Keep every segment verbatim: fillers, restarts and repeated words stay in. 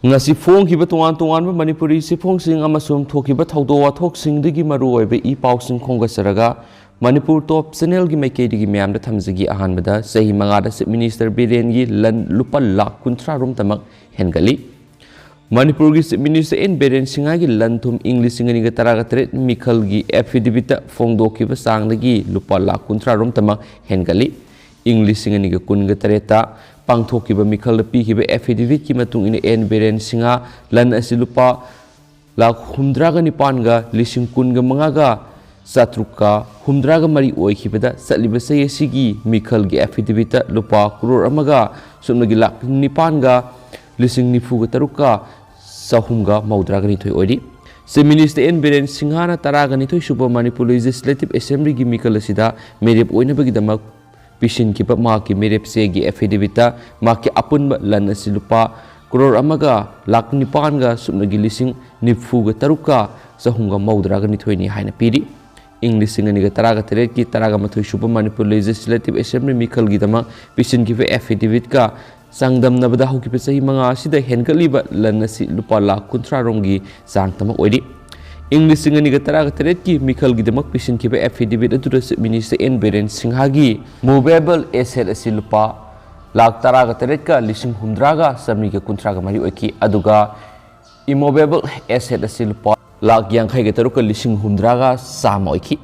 ꯉꯁꯤ ꯐꯣꯡꯈꯤꯕ ꯇꯣꯉꯥꯟ ꯇꯣꯉꯥꯟꯕ ꯃꯅꯤꯄꯨꯔꯤ ꯆꯦꯐꯣꯡꯁꯤꯡ ꯑꯃꯁꯨꯡ ꯊꯣꯛꯈꯤꯕ ꯊꯧꯗꯣꯛ ꯋꯥꯊꯣꯛꯁꯤꯡꯗꯒꯤ ꯃꯔꯨꯑꯣꯏꯕ ꯏ ꯄꯥꯎꯁꯤꯡ ꯈꯣꯝꯒꯠꯆꯔꯒ ꯃꯅꯤꯄꯨꯔ ꯇꯣꯞ ꯆꯦꯅꯦꯜꯒꯤ ꯃꯥꯏꯀꯩꯗꯒꯤ ꯃꯌꯥꯝꯗ ꯊꯝꯖꯒꯦ꯫ ꯑꯍꯥꯟꯕꯗ, ꯆꯍꯤ ꯃꯉꯥꯗ ꯆꯤꯐ ꯃꯤꯅꯤꯁꯇꯔ ꯕꯤꯔꯦꯟꯒꯤ ꯂꯟ ꯂꯨꯄꯥ ꯂꯥꯈ ꯀꯨꯟꯊ꯭ꯔꯥ ꯔꯣꯝꯇꯃꯛ ꯍꯦꯟꯒꯠꯂꯤ꯫ ꯃꯅꯤꯄꯨꯔꯒꯤ ꯆꯤꯐ ꯃꯤꯅꯤꯁꯇꯔ ꯑꯦꯟ ꯕꯤꯔꯦꯟ ꯁꯤꯡꯍꯒꯤ ꯂꯟ ꯊꯨꯝ ꯏꯪ ꯂꯤꯁꯤꯡ ꯑꯅꯤꯒ ꯇꯔꯥꯒ ꯇꯔꯦꯠ ꯃꯤꯈꯜꯒꯤ ꯑꯦꯐꯤꯗꯦꯕꯤꯠꯇ ꯐꯣꯡꯗꯣꯛꯈꯤꯕ ꯆꯥꯡꯗꯒꯤ ꯂꯨꯄꯥ ꯂꯥꯈ ꯀꯨꯟꯊ꯭ꯔꯥ ꯔꯣꯝꯇꯃꯛ ꯍꯦꯟꯒꯠꯂꯤ꯫ ꯏꯪ ꯂꯤꯁꯤꯡ ꯑꯅꯤꯒ ꯀꯨꯟꯒ ꯇꯔꯦꯠꯇ ꯄꯥꯡꯊꯣꯛꯈꯤꯕ ꯃꯤꯈꯜꯗ ꯄꯤꯈꯤꯕ ꯑꯦꯐꯤꯗꯦꯕꯤꯠꯀꯤ ꯃꯇꯨꯡ ꯏꯟꯅ, ꯑꯦꯟ ꯕꯤꯔꯦꯟ ꯁꯤꯡꯍ ꯂꯟ ꯑꯁꯤ ꯂꯨꯄꯥ ꯂꯥꯈ ꯍꯨꯝꯗ꯭ꯔꯥꯒ ꯅꯤꯄꯥꯟꯒ ꯂꯤꯁꯤꯡ ꯀꯨꯟꯒ ꯃꯉꯥꯒ ꯆꯥꯇ꯭ꯔꯨꯛꯀ ꯍꯨꯝꯗ꯭ꯔꯥꯒ ꯃꯔꯤ ꯑꯣꯏꯈꯤꯕꯗ, ꯆꯠꯂꯤꯕ ꯆꯍꯤ ꯑꯁꯤꯒꯤ ꯃꯤꯈꯜꯒꯤ ꯑꯦꯐꯤꯗꯦꯕꯤꯠꯇ ꯂꯨꯄꯥ ꯀ꯭ꯔꯣꯔ ꯑꯃꯒ ꯁꯨꯞꯅꯒꯤ ꯂꯥꯈ ꯅꯤꯄꯥꯟꯒ ꯂꯤꯁꯤꯡ ꯅꯤꯐꯨꯒ ꯇꯔꯨꯛꯀ ꯆꯍꯨꯝꯒ ꯃꯧꯗ꯭ꯔꯥꯒ ꯅꯤꯊꯣꯏ ꯑꯣꯏꯔꯤ꯫ ꯆꯤꯐ ꯃꯤꯅꯤꯁꯇꯔ ꯑꯦꯟ ꯕꯤꯔꯦꯟ ꯁꯤꯡꯍꯅ ꯇꯔꯥꯒ ꯅꯤꯊꯣꯏ ꯁꯨꯕ ꯃꯅꯤꯄꯨꯔ ꯂꯦꯖꯤꯁꯂꯦꯇꯤꯚ ꯑꯦꯁꯦꯝꯕ꯭ꯂꯤꯒꯤ ꯃꯤꯈꯜ ꯑꯁꯤꯗ ꯃꯤꯔꯦꯞ ꯑꯣꯏꯅꯕꯒꯤꯗꯃꯛ ꯄꯤꯁꯤꯟꯈꯤꯕ ꯃꯍꯥꯛꯀꯤ ꯃꯤꯔꯦꯞ ꯆꯦꯒꯤ ꯑꯦꯐꯤꯗꯦꯕꯤꯠꯇ ꯃꯍꯥꯛꯀꯤ ꯑꯄꯨꯟꯕ ꯂꯟ ꯑꯁꯤ ꯂꯨꯄꯥ ꯀ꯭ꯔꯣꯔ ꯑꯃꯒ ꯂꯥꯈ ꯅꯤꯄꯥꯟꯒ ꯁꯨꯞꯅꯒꯤ ꯂꯤꯁꯤꯡ ꯅꯤꯐꯨꯒ ꯇꯔꯨꯛꯀ ꯆꯍꯨꯝꯒ ꯃꯧꯗ꯭ꯔꯥꯒ ꯅꯤꯊꯣꯏꯅꯤ ꯍꯥꯏꯅ ꯄꯤꯔꯤ꯫ ꯏꯪ ꯂꯤꯁꯤꯡ ꯑꯅꯤꯒ ꯇꯔꯥꯒ ꯇꯔꯦꯠꯀꯤ ꯇꯔꯥꯒ ꯃꯥꯊꯣꯏ ꯁꯨꯕ ꯃꯅꯤꯄꯨꯔ ꯂꯦꯖꯤꯁꯂꯦꯇꯤꯚ ꯑꯦꯁꯦꯝꯕ꯭ꯂꯤ ꯃꯤꯈꯜꯒꯤꯗꯃꯛ ꯄꯤꯁꯤꯟꯈꯤꯕ ꯑꯦꯐꯤꯗꯦꯕꯤꯠꯀ ꯆꯥꯡꯗꯝꯅꯕꯗ ꯍꯧꯈꯤꯕ ꯆꯍꯤ ꯃꯉꯥ ꯑꯁꯤꯗ ꯍꯦꯟꯒꯠꯂꯤꯕ ꯂꯟ ꯑꯁꯤ ꯂꯨꯄꯥ ꯂꯥꯈ ꯀꯨꯟꯊ꯭ꯔꯥ ꯔꯣꯝꯒꯤ ꯆꯥꯡꯇꯃꯛ ꯑꯣꯏꯔꯤ꯫ ꯏꯪ ꯂꯤꯁꯤꯡ ꯑꯅꯤꯒ ꯇꯔꯥꯒ ꯇꯔꯦꯠꯀꯤ ꯃꯤꯈꯜꯒꯤꯗꯃꯛ ꯄꯤꯁꯤꯟꯈꯤꯕ ꯑꯦꯐꯤꯗꯦꯕꯤꯠ ꯑꯗꯨꯗ ꯆꯤꯐ ꯃꯤꯅꯤꯁꯇꯔ ꯑꯦꯟ ꯕꯤꯔꯦꯟ ꯁꯤꯡꯍꯒꯤ ꯃꯨꯚꯦꯕꯜ ꯑꯦꯁꯦꯠ ꯑꯁꯤ ꯂꯨꯄꯥ ꯂꯥꯈ ꯇꯔꯥꯒ ꯇꯔꯦꯠꯀ ꯂꯤꯁꯤꯡ ꯍꯨꯝꯗ꯭ꯔꯥꯒ ꯆꯥꯃꯔꯤꯒ ꯀꯨꯟꯊ꯭ꯔꯥꯒ ꯃꯔꯤ ꯑꯣꯏꯈꯤ꯫ ꯑꯗꯨꯒ ꯏꯃꯣꯚꯦꯕꯜ ꯑꯦꯁꯦꯠ ꯑꯁꯤ ꯂꯨꯄꯥ ꯂꯥꯈ ꯌꯥꯡꯈꯩꯒ ꯇꯔꯨꯛꯀ ꯂꯤꯁꯤꯡ ꯍꯨꯝꯗ꯭ꯔꯥꯒ ꯆꯥꯝꯃ ꯑꯣꯏꯈꯤ꯫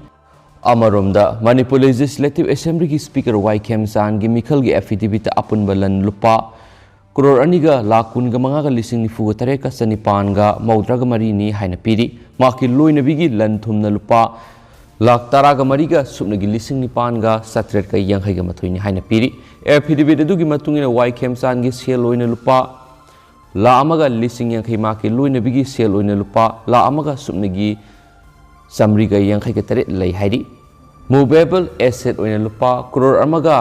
ꯑꯃꯔꯣꯝꯗ, ꯃꯅꯤꯄꯨꯔ ꯂꯦꯖꯤꯁꯂꯦꯇꯤꯚ ꯑꯦꯁꯦꯝꯕ꯭ꯂꯤꯒꯤ ꯁ꯭ꯄꯤꯀꯔ ꯋꯥꯏ ꯈꯦꯝꯆꯥꯟꯒꯤ ꯃꯤꯈꯜꯒꯤ ꯑꯦꯐꯤꯗꯦꯕꯤꯠꯇ ꯑꯄꯨꯟꯕ ꯂꯟ ꯂꯨꯄꯥ ꯀ꯭ꯔꯣꯔ ꯑꯅꯤꯒ ꯂꯥꯈ ꯀꯨꯟꯒ ꯃꯉꯥꯒ ꯂꯤꯁꯤꯡ ꯅꯤꯐꯨꯒ ꯇꯔꯦꯠꯀ ꯆꯅꯤꯄꯥꯟꯒ ꯃꯧꯗ꯭ꯔꯥꯒ ꯃꯔꯤꯅꯤ ꯍꯥꯏꯅ ꯄꯤꯔꯤ꯫ ꯃꯍꯥꯛꯀꯤ ꯂꯣꯏꯅꯕꯤꯒꯤ ꯂꯟ ꯊꯨꯝꯅ ꯂꯨꯄꯥ ꯂꯥꯈ ꯇꯔꯥꯒ ꯃꯔꯤꯒ ꯁꯨꯞꯅꯒꯤ ꯂꯤꯁꯤꯡ ꯅꯤꯄꯥꯟꯒ ꯆꯥꯇ꯭ꯔꯦꯠꯀ ꯌꯥꯡꯈꯩꯒ ꯃꯥꯊꯣꯏꯅꯤ ꯍꯥꯏꯅ ꯄꯤꯔꯤ꯫ ꯑꯦꯐꯤꯗꯦꯕꯤꯠ ꯑꯗꯨꯒꯤ ꯃꯇꯨꯡ ꯏꯟꯅ, ꯋꯥꯏ ꯈꯦꯝꯆꯥꯟꯒꯤ ꯁꯦꯜ ꯑꯣꯏꯅ ꯂꯨꯄꯥ ꯂꯥꯈ ꯑꯃꯒ ꯂꯤꯁꯤꯡ ꯌꯥꯡꯈꯩ, ꯃꯍꯥꯛꯀꯤ ꯂꯣꯏꯅꯕꯤꯒꯤ ꯁꯦꯜ ꯑꯣꯏꯅ ꯂꯨꯄꯥ ꯂꯥꯈ ꯑꯃꯒ ꯁꯨꯞꯅꯒꯤ ꯆꯥꯃꯔꯤꯒ ꯌꯥꯡꯈꯩꯒ ꯇꯔꯦꯠ ꯂꯩ ꯍꯥꯏꯔꯤ꯫ ꯃꯨꯚꯦꯕꯜ ꯑꯦꯁꯦꯠ ꯑꯣꯏꯅ ꯂꯨꯄꯥ ꯀ꯭ꯔꯣꯔ ꯑꯃꯒ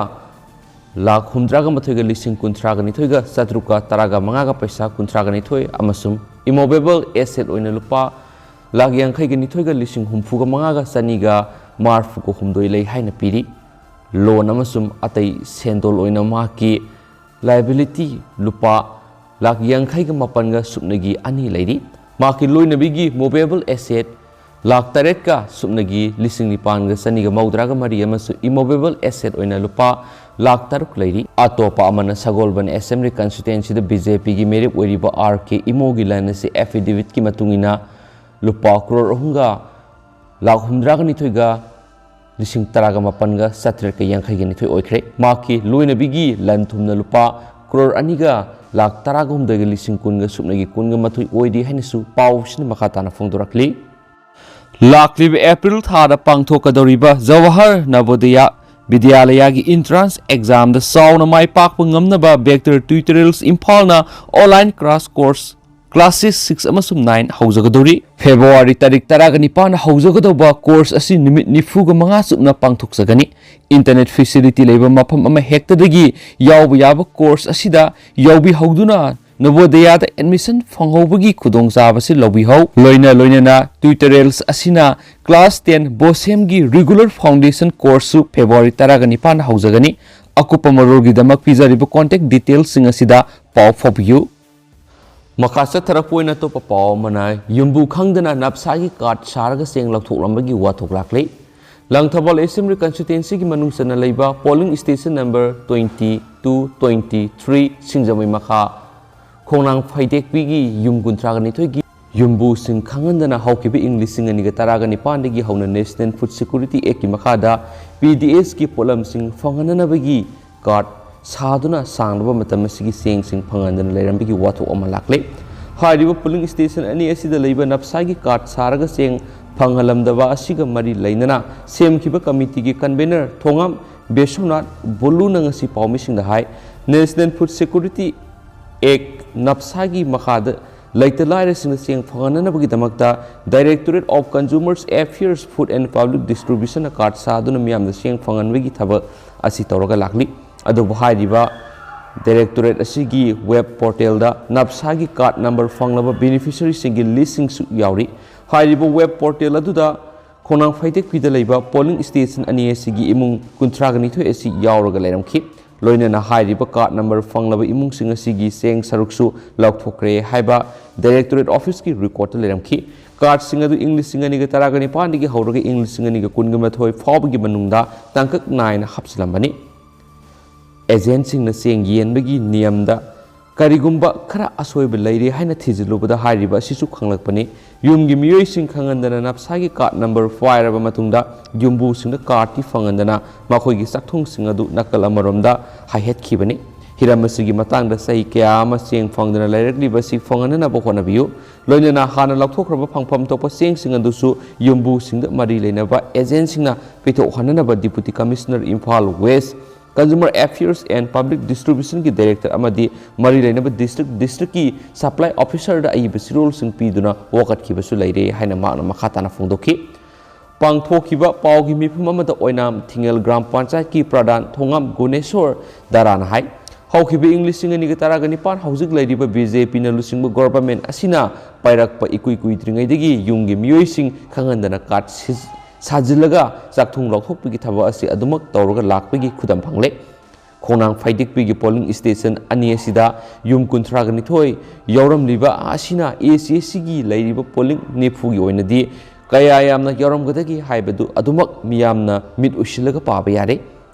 ꯂꯥꯈ ꯍꯨꯝꯗ꯭ꯔꯥꯒ ꯃꯥꯊꯣꯏꯒ ꯂꯤꯁꯤꯡ ꯀꯨꯟꯊ꯭ꯔꯥꯒ ꯅꯤꯊꯣꯏꯒ ꯆꯥꯇ꯭ꯔꯨꯛꯀ ꯇꯔꯥꯒ ꯃꯉꯥꯒ ꯄꯩꯁꯥ ꯀꯨꯟꯊ꯭ꯔꯥꯒ ꯅꯤꯊꯣꯏ ꯑꯃꯁꯨꯡ ꯏꯃꯣꯚꯦꯕꯜ ꯑꯦꯁꯦꯠ ꯑꯣꯏꯅ ꯂꯨꯄꯥ ꯂꯥꯈ ꯌꯥꯡꯈꯩꯒ ꯅꯤꯊꯣꯏꯒ ꯂꯤꯁꯤꯡ ꯍꯨꯝꯐꯨꯒ ꯃꯉꯥꯒ ꯆꯅꯤꯒ ꯃꯔꯤꯐꯨꯒ ꯍꯨꯝꯗꯣꯏ ꯂꯩ ꯍꯥꯏꯅ ꯄꯤꯔꯤ꯫ ꯂꯣꯟ ꯑꯃꯁꯨꯡ ꯑꯇꯩ ꯁꯦꯟꯗꯣꯜ ꯑꯣꯏꯅ ꯃꯍꯥꯛꯀꯤ ꯂꯥꯏꯕꯤꯂꯤꯇꯤ ꯂꯨꯄꯥ ꯂꯥꯈ ꯌꯥꯡꯈꯩꯒ ꯃꯥꯄꯟꯒ ꯁꯨꯞꯅꯒꯤ ꯑꯅꯤ ꯂꯩꯔꯤ꯫ ꯃꯍꯥꯛꯀꯤ ꯂꯣꯏꯅꯕꯤꯒꯤ movable asset ꯂꯥꯈ ꯇꯔꯦꯠꯀ ꯁꯨꯞꯅꯒꯤ ꯂꯤꯁꯤꯡ ꯅꯤꯄꯥꯟꯒ ꯆꯅꯤꯒ ꯃꯧꯗ꯭ꯔꯥꯒ ꯃꯔꯤ ꯑꯃꯁꯨ immovable asset ꯑꯣꯏꯅ ꯂꯨꯄꯥ ꯂꯥꯈ ꯇꯔꯨꯛ ꯂꯩꯔꯤ꯫ ꯑꯇꯣꯞꯄ ꯑꯃꯅ ꯁꯒꯣꯜꯕꯟ Assembly Constituencyꯗ BJPꯒꯤ ꯃꯤꯔꯦꯞ ꯑꯣꯏꯔꯤꯕ R K ꯏꯃꯣꯒꯤ ꯂꯟ ꯑꯁꯤ affidavitꯀꯤ ꯃꯇꯨꯡ ꯏꯟꯅ ꯂꯨꯄꯥ ꯀ꯭ꯔꯣꯔ ꯑꯍꯨꯝꯒ ꯂꯥꯈ ꯍꯨꯝꯗ꯭ꯔꯥꯒ ꯅꯤꯊꯣꯏꯒ ꯂꯤꯁꯤꯡ ꯇꯔꯥꯒ ꯃꯥꯄꯟꯒ ꯆꯥꯇ꯭ꯔꯦꯠꯀ ꯌꯥꯡꯈꯩꯒ ꯅꯤꯊꯣꯏ ꯑꯣꯏꯈ꯭ꯔꯦ꯫ ꯃꯍꯥꯛꯀꯤ ꯂꯣꯏꯅꯕꯤꯒꯤ ꯂꯟ ꯊꯨꯝꯅ ꯂꯨꯄꯥ ꯀ꯭ꯔꯣꯔ ꯑꯅꯤꯒ ꯂꯥꯈ ꯇꯔꯥꯒ ꯍꯨꯝꯗꯣꯏꯒ ꯂꯤꯁꯤꯡ ꯀꯨꯟꯒ ꯁꯨꯞꯅꯒꯤ ꯀꯨꯟꯒ ꯃꯥꯊꯣꯏ ꯑꯣꯏꯔꯤ ꯍꯥꯏꯅꯁꯨ ꯄꯥꯎꯁꯤꯅ ꯃꯈꯥ ꯇꯥꯅ ꯐꯣꯡꯗꯣꯔꯛꯂꯤ꯫ ꯂꯥꯛꯂꯤꯕ ꯑꯦꯄ꯭ꯔꯤꯜ ꯊꯥꯗ ꯄꯥꯡꯊꯣꯛꯀꯗꯧꯔꯤꯕ ꯖꯋꯥꯍꯔ ꯅꯕꯣꯗꯌ ꯕꯤꯗ꯭ꯌꯥꯂꯌꯒꯤ entrance examꯗ ꯆꯥꯎꯅ ꯃꯥꯏ ꯄꯥꯛꯄ ꯉꯝꯅꯕ Vector Tutorials ꯏꯝꯐꯥꯜꯅ online crash course classes six ꯑꯃꯁꯨꯡ nine ꯍꯧꯖꯒꯗꯧꯔꯤ꯫ ꯐꯦꯕ꯭ꯔꯨꯋꯥꯔꯤ ꯇꯥꯔꯤꯛ ꯇꯔꯥꯒ ꯅꯤꯄꯥꯟ ꯍꯧꯖꯒꯗꯧꯕ course ꯑꯁꯤ ꯅꯨꯃꯤꯠ ꯅꯤꯐꯨꯒ ꯃꯉꯥ ꯆꯨꯞꯅ ꯄꯥꯡꯊꯣꯛꯆꯒꯅꯤ꯫ Internet facility ꯂꯩꯕ ꯃꯐꯝ ꯑꯃ ꯍꯦꯛꯇꯗꯒꯤ ꯌꯥꯎꯕ ꯌꯥꯕ course ꯑꯁꯤꯗ ꯌꯥꯎꯕꯤꯍꯧꯗꯨꯅ ꯅꯕꯣꯗꯌꯥꯗ admission ꯐꯪꯍꯧꯕꯒꯤ ꯈꯨꯗꯣꯡꯆꯥꯕꯁꯤ ꯂꯧꯕꯤꯍꯧ꯫ ꯂꯣꯏꯅ ꯂꯣꯏꯅꯅ tutorials ꯑꯁꯤꯅ class ten BOSEMꯒꯤ regular foundation courseꯁꯨ ꯐꯦꯕ꯭ꯔꯨꯋꯥꯔꯤ ꯇꯔꯥꯒ ꯅꯤꯄꯥꯟꯗ ꯍꯧꯖꯒꯅꯤ꯫ ꯑꯀꯨꯞꯄ ꯃꯔꯣꯜꯒꯤꯗꯃꯛ ꯄꯤꯖꯔꯤꯕ contact detailsꯁꯤꯡ ꯑꯁꯤꯗ ꯄꯥꯎ ꯐꯥꯎꯕꯤꯌꯨ꯫ ꯃꯈꯥ ꯆꯠꯊꯔꯛꯄ ꯑꯣꯏꯅ ꯑꯇꯣꯞꯄ ꯄꯥꯎ ꯑꯃꯅ, ꯌꯨꯝꯕꯨ ꯈꯪꯗꯅ ꯅꯞꯁꯥꯒꯤ card ꯁꯥꯔꯒ ꯆꯦꯡ ꯂꯧꯊꯣꯛꯂꯝꯕꯒꯤ ꯋꯥꯊꯣꯛ ꯂꯥꯛꯂꯤ꯫ ꯂꯪꯊꯕꯥꯜ Assembly Constituencyꯒꯤ ꯃꯅꯨꯡ ꯆꯟꯅ ꯂꯩꯕ polling station number twenty two, twenty three ꯁꯤꯡꯖꯃꯩ ꯃꯈꯥ ꯈꯣꯡꯅꯥꯡ ꯐꯩꯗꯦꯛꯄꯤꯒꯤ ꯌꯨꯝ ꯀꯨꯟꯊ꯭ꯔꯥꯒ ꯅꯤꯊꯣꯏꯒꯤ ꯌꯨꯝꯕꯨꯁꯤꯡ ꯈꯪꯍꯟꯗꯅ ꯍꯧꯈꯤꯕ ꯏꯪ ꯂꯤꯁꯤꯡ ꯑꯅꯤꯒ ꯇꯔꯥꯒ ꯅꯤꯄꯥꯟꯗꯒꯤ ꯍꯧꯅ National Food Security Actꯀꯤ ꯃꯈꯥꯗ PDSꯀꯤ ꯄꯣꯠꯂꯝꯁꯤꯡ ꯐꯪꯍꯟꯅꯅꯕꯒꯤ card ꯁꯥꯗꯨꯅ ꯁꯥꯡꯂꯕ ꯃꯇꯝ ꯑꯁꯤꯒꯤ ꯆꯦꯡꯁꯤꯡ ꯐꯪꯍꯟꯗꯅ ꯂꯩꯔꯝꯕꯒꯤ ꯋꯥꯊꯣꯛ ꯑꯃ ꯂꯥꯛꯂꯦ꯫ ꯍꯥꯏꯔꯤꯕ polling station ꯑꯅꯤ ꯑꯁꯤꯗ ꯂꯩꯕ ꯅꯞꯁꯥꯒꯤ card ꯁꯥꯔꯒ ꯆꯦꯡ ꯐꯪꯍꯜꯂꯝꯗꯕ ꯑꯁꯤꯒ ꯃꯔꯤ ꯂꯩꯅꯅ ꯁꯦꯝꯈꯤꯕ committeeꯒꯤ convener ꯊꯣꯉꯥꯝ ꯕꯦꯁꯣꯅꯥꯊ ꯕꯣꯂꯨꯅ ꯉꯁꯤ ꯄꯥꯎꯃꯤꯁꯤꯡꯗ ꯍꯥꯏ, National Food Security Act ꯅꯞꯁꯥꯒꯤ ꯃꯈꯥꯗ ꯂꯩꯇ ꯂꯥꯏꯔꯁꯤꯡꯗ ꯆꯦꯡ ꯐꯪꯍꯟꯅꯅꯕꯒꯤꯗꯃꯛꯇ Directorate of Consumer Affairs, Food and Public Distributionꯅ card ꯁꯥꯗꯨꯅ ꯃꯤꯌꯥꯝꯗ ꯆꯦꯡ ꯐꯪꯍꯟꯕꯒꯤ ꯊꯕꯛ ꯑꯁꯤ ꯇꯧꯔꯒ ꯂꯥꯛꯂꯤ꯫ ꯑꯗꯨꯕꯨ ꯍꯥꯏꯔꯤꯕ directorate ꯑꯁꯤꯒꯤ web portalꯗ ꯅꯞꯁꯥꯒꯤ card number ꯐꯪꯂꯕ beneficiaryꯁꯤꯡꯒꯤ listꯁꯤꯡꯁꯨ ꯌꯥꯎꯔꯤ꯫ ꯍꯥꯏꯔꯤꯕ web portal ꯑꯗꯨꯗ ꯈꯣꯡꯅꯥꯡ ꯐꯩꯗꯦꯛꯄꯤꯗ ꯂꯩꯕ polling station ꯑꯅꯤ ꯑꯁꯤꯒꯤ ꯏꯃꯨꯡ ꯀꯨꯟꯊ꯭ꯔꯥꯒ ꯅꯤꯊꯣꯏ ꯑꯁꯤ ꯌꯥꯎꯔꯒ ꯂꯩꯔꯝꯈꯤ꯫ ꯂꯣꯏꯅꯅ ꯍꯥꯏꯔꯤꯕ ꯀꯥꯔꯗ ꯅꯝꯕꯔ ꯐꯪꯂꯕ ꯏꯃꯨꯡꯁꯤꯡ ꯑꯁꯤꯒꯤ ꯆꯦꯡ ꯁꯔꯨꯛꯁꯨ ꯂꯧꯊꯣꯛꯈ꯭ꯔꯦ ꯍꯥꯏꯕ ꯗꯥꯏꯔꯦꯛꯇꯣꯔꯦꯠ ꯑꯣꯐꯤꯁꯀꯤ ꯔꯦꯀꯣꯔꯗꯇ ꯂꯩꯔꯝꯈꯤ꯫ ꯀꯥꯔꯗꯁꯤꯡ ꯑꯗꯨ ꯏꯪ ꯂꯤꯁꯤꯡ ꯑꯅꯤꯒ ꯇꯔꯥꯒ ꯅꯤꯄꯥꯟꯗꯒꯤ ꯍꯧꯔꯒ ꯏꯪ ꯂꯤꯁꯤꯡ ꯑꯅꯤꯒ ꯀꯨꯟꯒ ꯃꯥꯊꯣꯏ ꯐꯥꯎꯕꯒꯤ ꯃꯅꯨꯡꯗ ꯇꯥꯡꯀꯛ ꯅꯥꯏꯅ ꯍꯥꯞꯆꯤꯜꯂꯝꯕꯅꯤ꯫ ꯑꯦꯖꯦꯟꯁꯤꯡꯅ ꯆꯦꯡ ꯌꯦꯟꯕꯒꯤ ꯅꯤꯌꯝꯗ ꯀꯔꯤꯒꯨꯝꯕ ꯈꯔ ꯑꯁꯣꯏꯕ ꯂꯩꯔꯦ ꯍꯥꯏꯅ ꯊꯤꯖꯤꯜꯂꯨꯕꯗ ꯍꯥꯏꯔꯤꯕ ꯑꯁꯤꯁꯨ ꯈꯪꯂꯛꯄꯅꯤ꯫ ꯌꯨꯝꯒꯤ ꯃꯤꯑꯣꯏꯁꯤꯡ ꯈꯪꯍꯟꯗꯅ ꯅꯞꯁꯥꯒꯤ ꯀꯥꯔꯗ ꯅꯝꯕꯔ ꯄꯥꯏꯔꯕ ꯃꯇꯨꯡꯗ ꯌꯨꯝꯕꯨꯁꯤꯡꯗ ꯀꯥꯔꯗꯇꯤ ꯐꯪꯍꯟꯗꯅ ꯃꯈꯣꯏꯒꯤ ꯆꯥꯛꯊꯣꯡꯁꯤꯡ ꯑꯗꯨ ꯅꯥꯀꯜ ꯑꯃꯔꯣꯝꯗ ꯍꯥꯏꯍꯠꯈꯤꯕꯅꯤ꯫ ꯍꯤꯔꯝ ꯑꯁꯤꯒꯤ ꯃꯇꯥꯡꯗ ꯆꯍꯤ ꯀꯌꯥ ꯑꯃ ꯆꯦꯡ ꯐꯪꯗꯅ ꯂꯩꯔꯛꯂꯤꯕ ꯑꯁꯤ ꯐꯪꯍꯟꯅꯅꯕ ꯍꯣꯠꯅꯕꯤꯌꯨ꯫ ꯂꯣꯏꯅꯅ ꯍꯥꯟꯅ ꯂꯧꯊꯣꯛꯈ꯭ꯔꯕ ꯐꯪꯐꯝ ꯊꯣꯛꯄ ꯆꯦꯡꯁꯤꯡ ꯑꯗꯨꯁꯨ ꯌꯨꯝꯕꯨꯁꯤꯡꯗ ꯃꯔꯤ ꯂꯩꯅꯕ ꯑꯦꯖꯦꯟꯁꯤꯡꯅ ꯄꯤꯊꯣꯛꯍꯟꯅꯅꯕ Deputy Commissioner Imphal West, Consumer Affairs and Public Distributionꯒꯤ Director ꯑꯃꯗꯤ ꯃꯔꯤ ꯂꯩꯅꯕ district districtꯀꯤ supply officerꯗ ꯑꯏꯕ ꯆꯦꯔꯣꯜꯁꯤꯡ ꯄꯤꯗꯨꯅ ꯋꯥꯀꯠꯈꯤꯕꯁꯨ ꯂꯩꯔꯦ ꯍꯥꯏꯅ ꯃꯍꯥꯛꯅ ꯃꯈꯥ ꯇꯥꯅ ꯐꯣꯡꯗꯣꯛꯈꯤ꯫ ꯄꯥꯡꯊꯣꯛꯈꯤꯕ ꯄꯥꯎꯒꯤ ꯃꯤꯐꯝ ꯑꯃꯗ ꯑꯣꯏꯅꯥꯝ ꯊꯤꯡꯉꯦꯜ ꯒ꯭ꯔꯥꯝ ꯄꯟꯆꯥꯌꯠꯀꯤ ꯄ꯭ꯔꯙꯥꯟ ꯊꯣꯉꯥꯝ ꯒꯨꯅꯦꯁꯣꯔ ꯗꯥꯔꯥꯅ ꯍꯥꯏ, ꯍꯧꯈꯤꯕ ꯏꯪ ꯂꯤꯁꯤꯡ ꯑꯅꯤꯒ ꯇꯔꯥꯒ ꯅꯤꯄꯥꯟ ꯍꯧꯖꯤꯛ ꯂꯩꯔꯤꯕ BJPꯅ ꯂꯨꯆꯤꯡꯕ government ꯑꯁꯤꯅ ꯄꯥꯏꯔꯛꯄ ꯏꯀꯨꯏ ꯀꯨꯏꯗ꯭ꯔꯤꯉꯩꯗꯒꯤ ꯌꯨꯝꯒꯤ ꯃꯤꯑꯣꯏꯁꯤꯡ ꯈꯪꯍꯟꯗꯅ ꯀꯥꯔꯗ ꯁꯤ-, ꯁꯥꯖꯤꯜꯂꯒ ꯆꯥꯛꯊꯨꯡ ꯂꯧꯊꯣꯛꯄꯒꯤ ꯊꯕꯛ ꯑꯁꯤ ꯑꯗꯨꯃꯛ ꯇꯧꯔꯒ ꯂꯥꯛꯄꯒꯤ ꯈꯨꯗꯝ ꯐꯪꯂꯦ꯫ ꯈꯣꯡꯅꯥꯡ ꯐꯩꯗꯤꯛꯄꯤꯒꯤ polling station ꯑꯅꯤ ꯑꯁꯤꯗ ꯌꯨꯝ ꯀꯨꯟꯊ꯭ꯔꯥꯒ ꯅꯤꯊꯣꯏ ꯌꯥꯎꯔꯝꯂꯤꯕ ꯑꯁꯤꯅ ACACꯒꯤ ꯂꯩꯔꯤꯕ polling ꯅꯤꯐꯨꯒꯤ ꯑꯣꯏꯅꯗꯤ ꯀꯌꯥ ꯌꯥꯝꯅ ꯌꯥꯎꯔꯝꯒꯗꯒꯦ ꯍꯥꯏꯕꯗꯨ ꯑꯗꯨꯃꯛ ꯃꯤꯌꯥꯝꯅ ꯃꯤꯠ ꯎꯏꯁꯤꯜꯂꯒ ꯄꯥꯕ ꯌꯥꯔꯦ꯫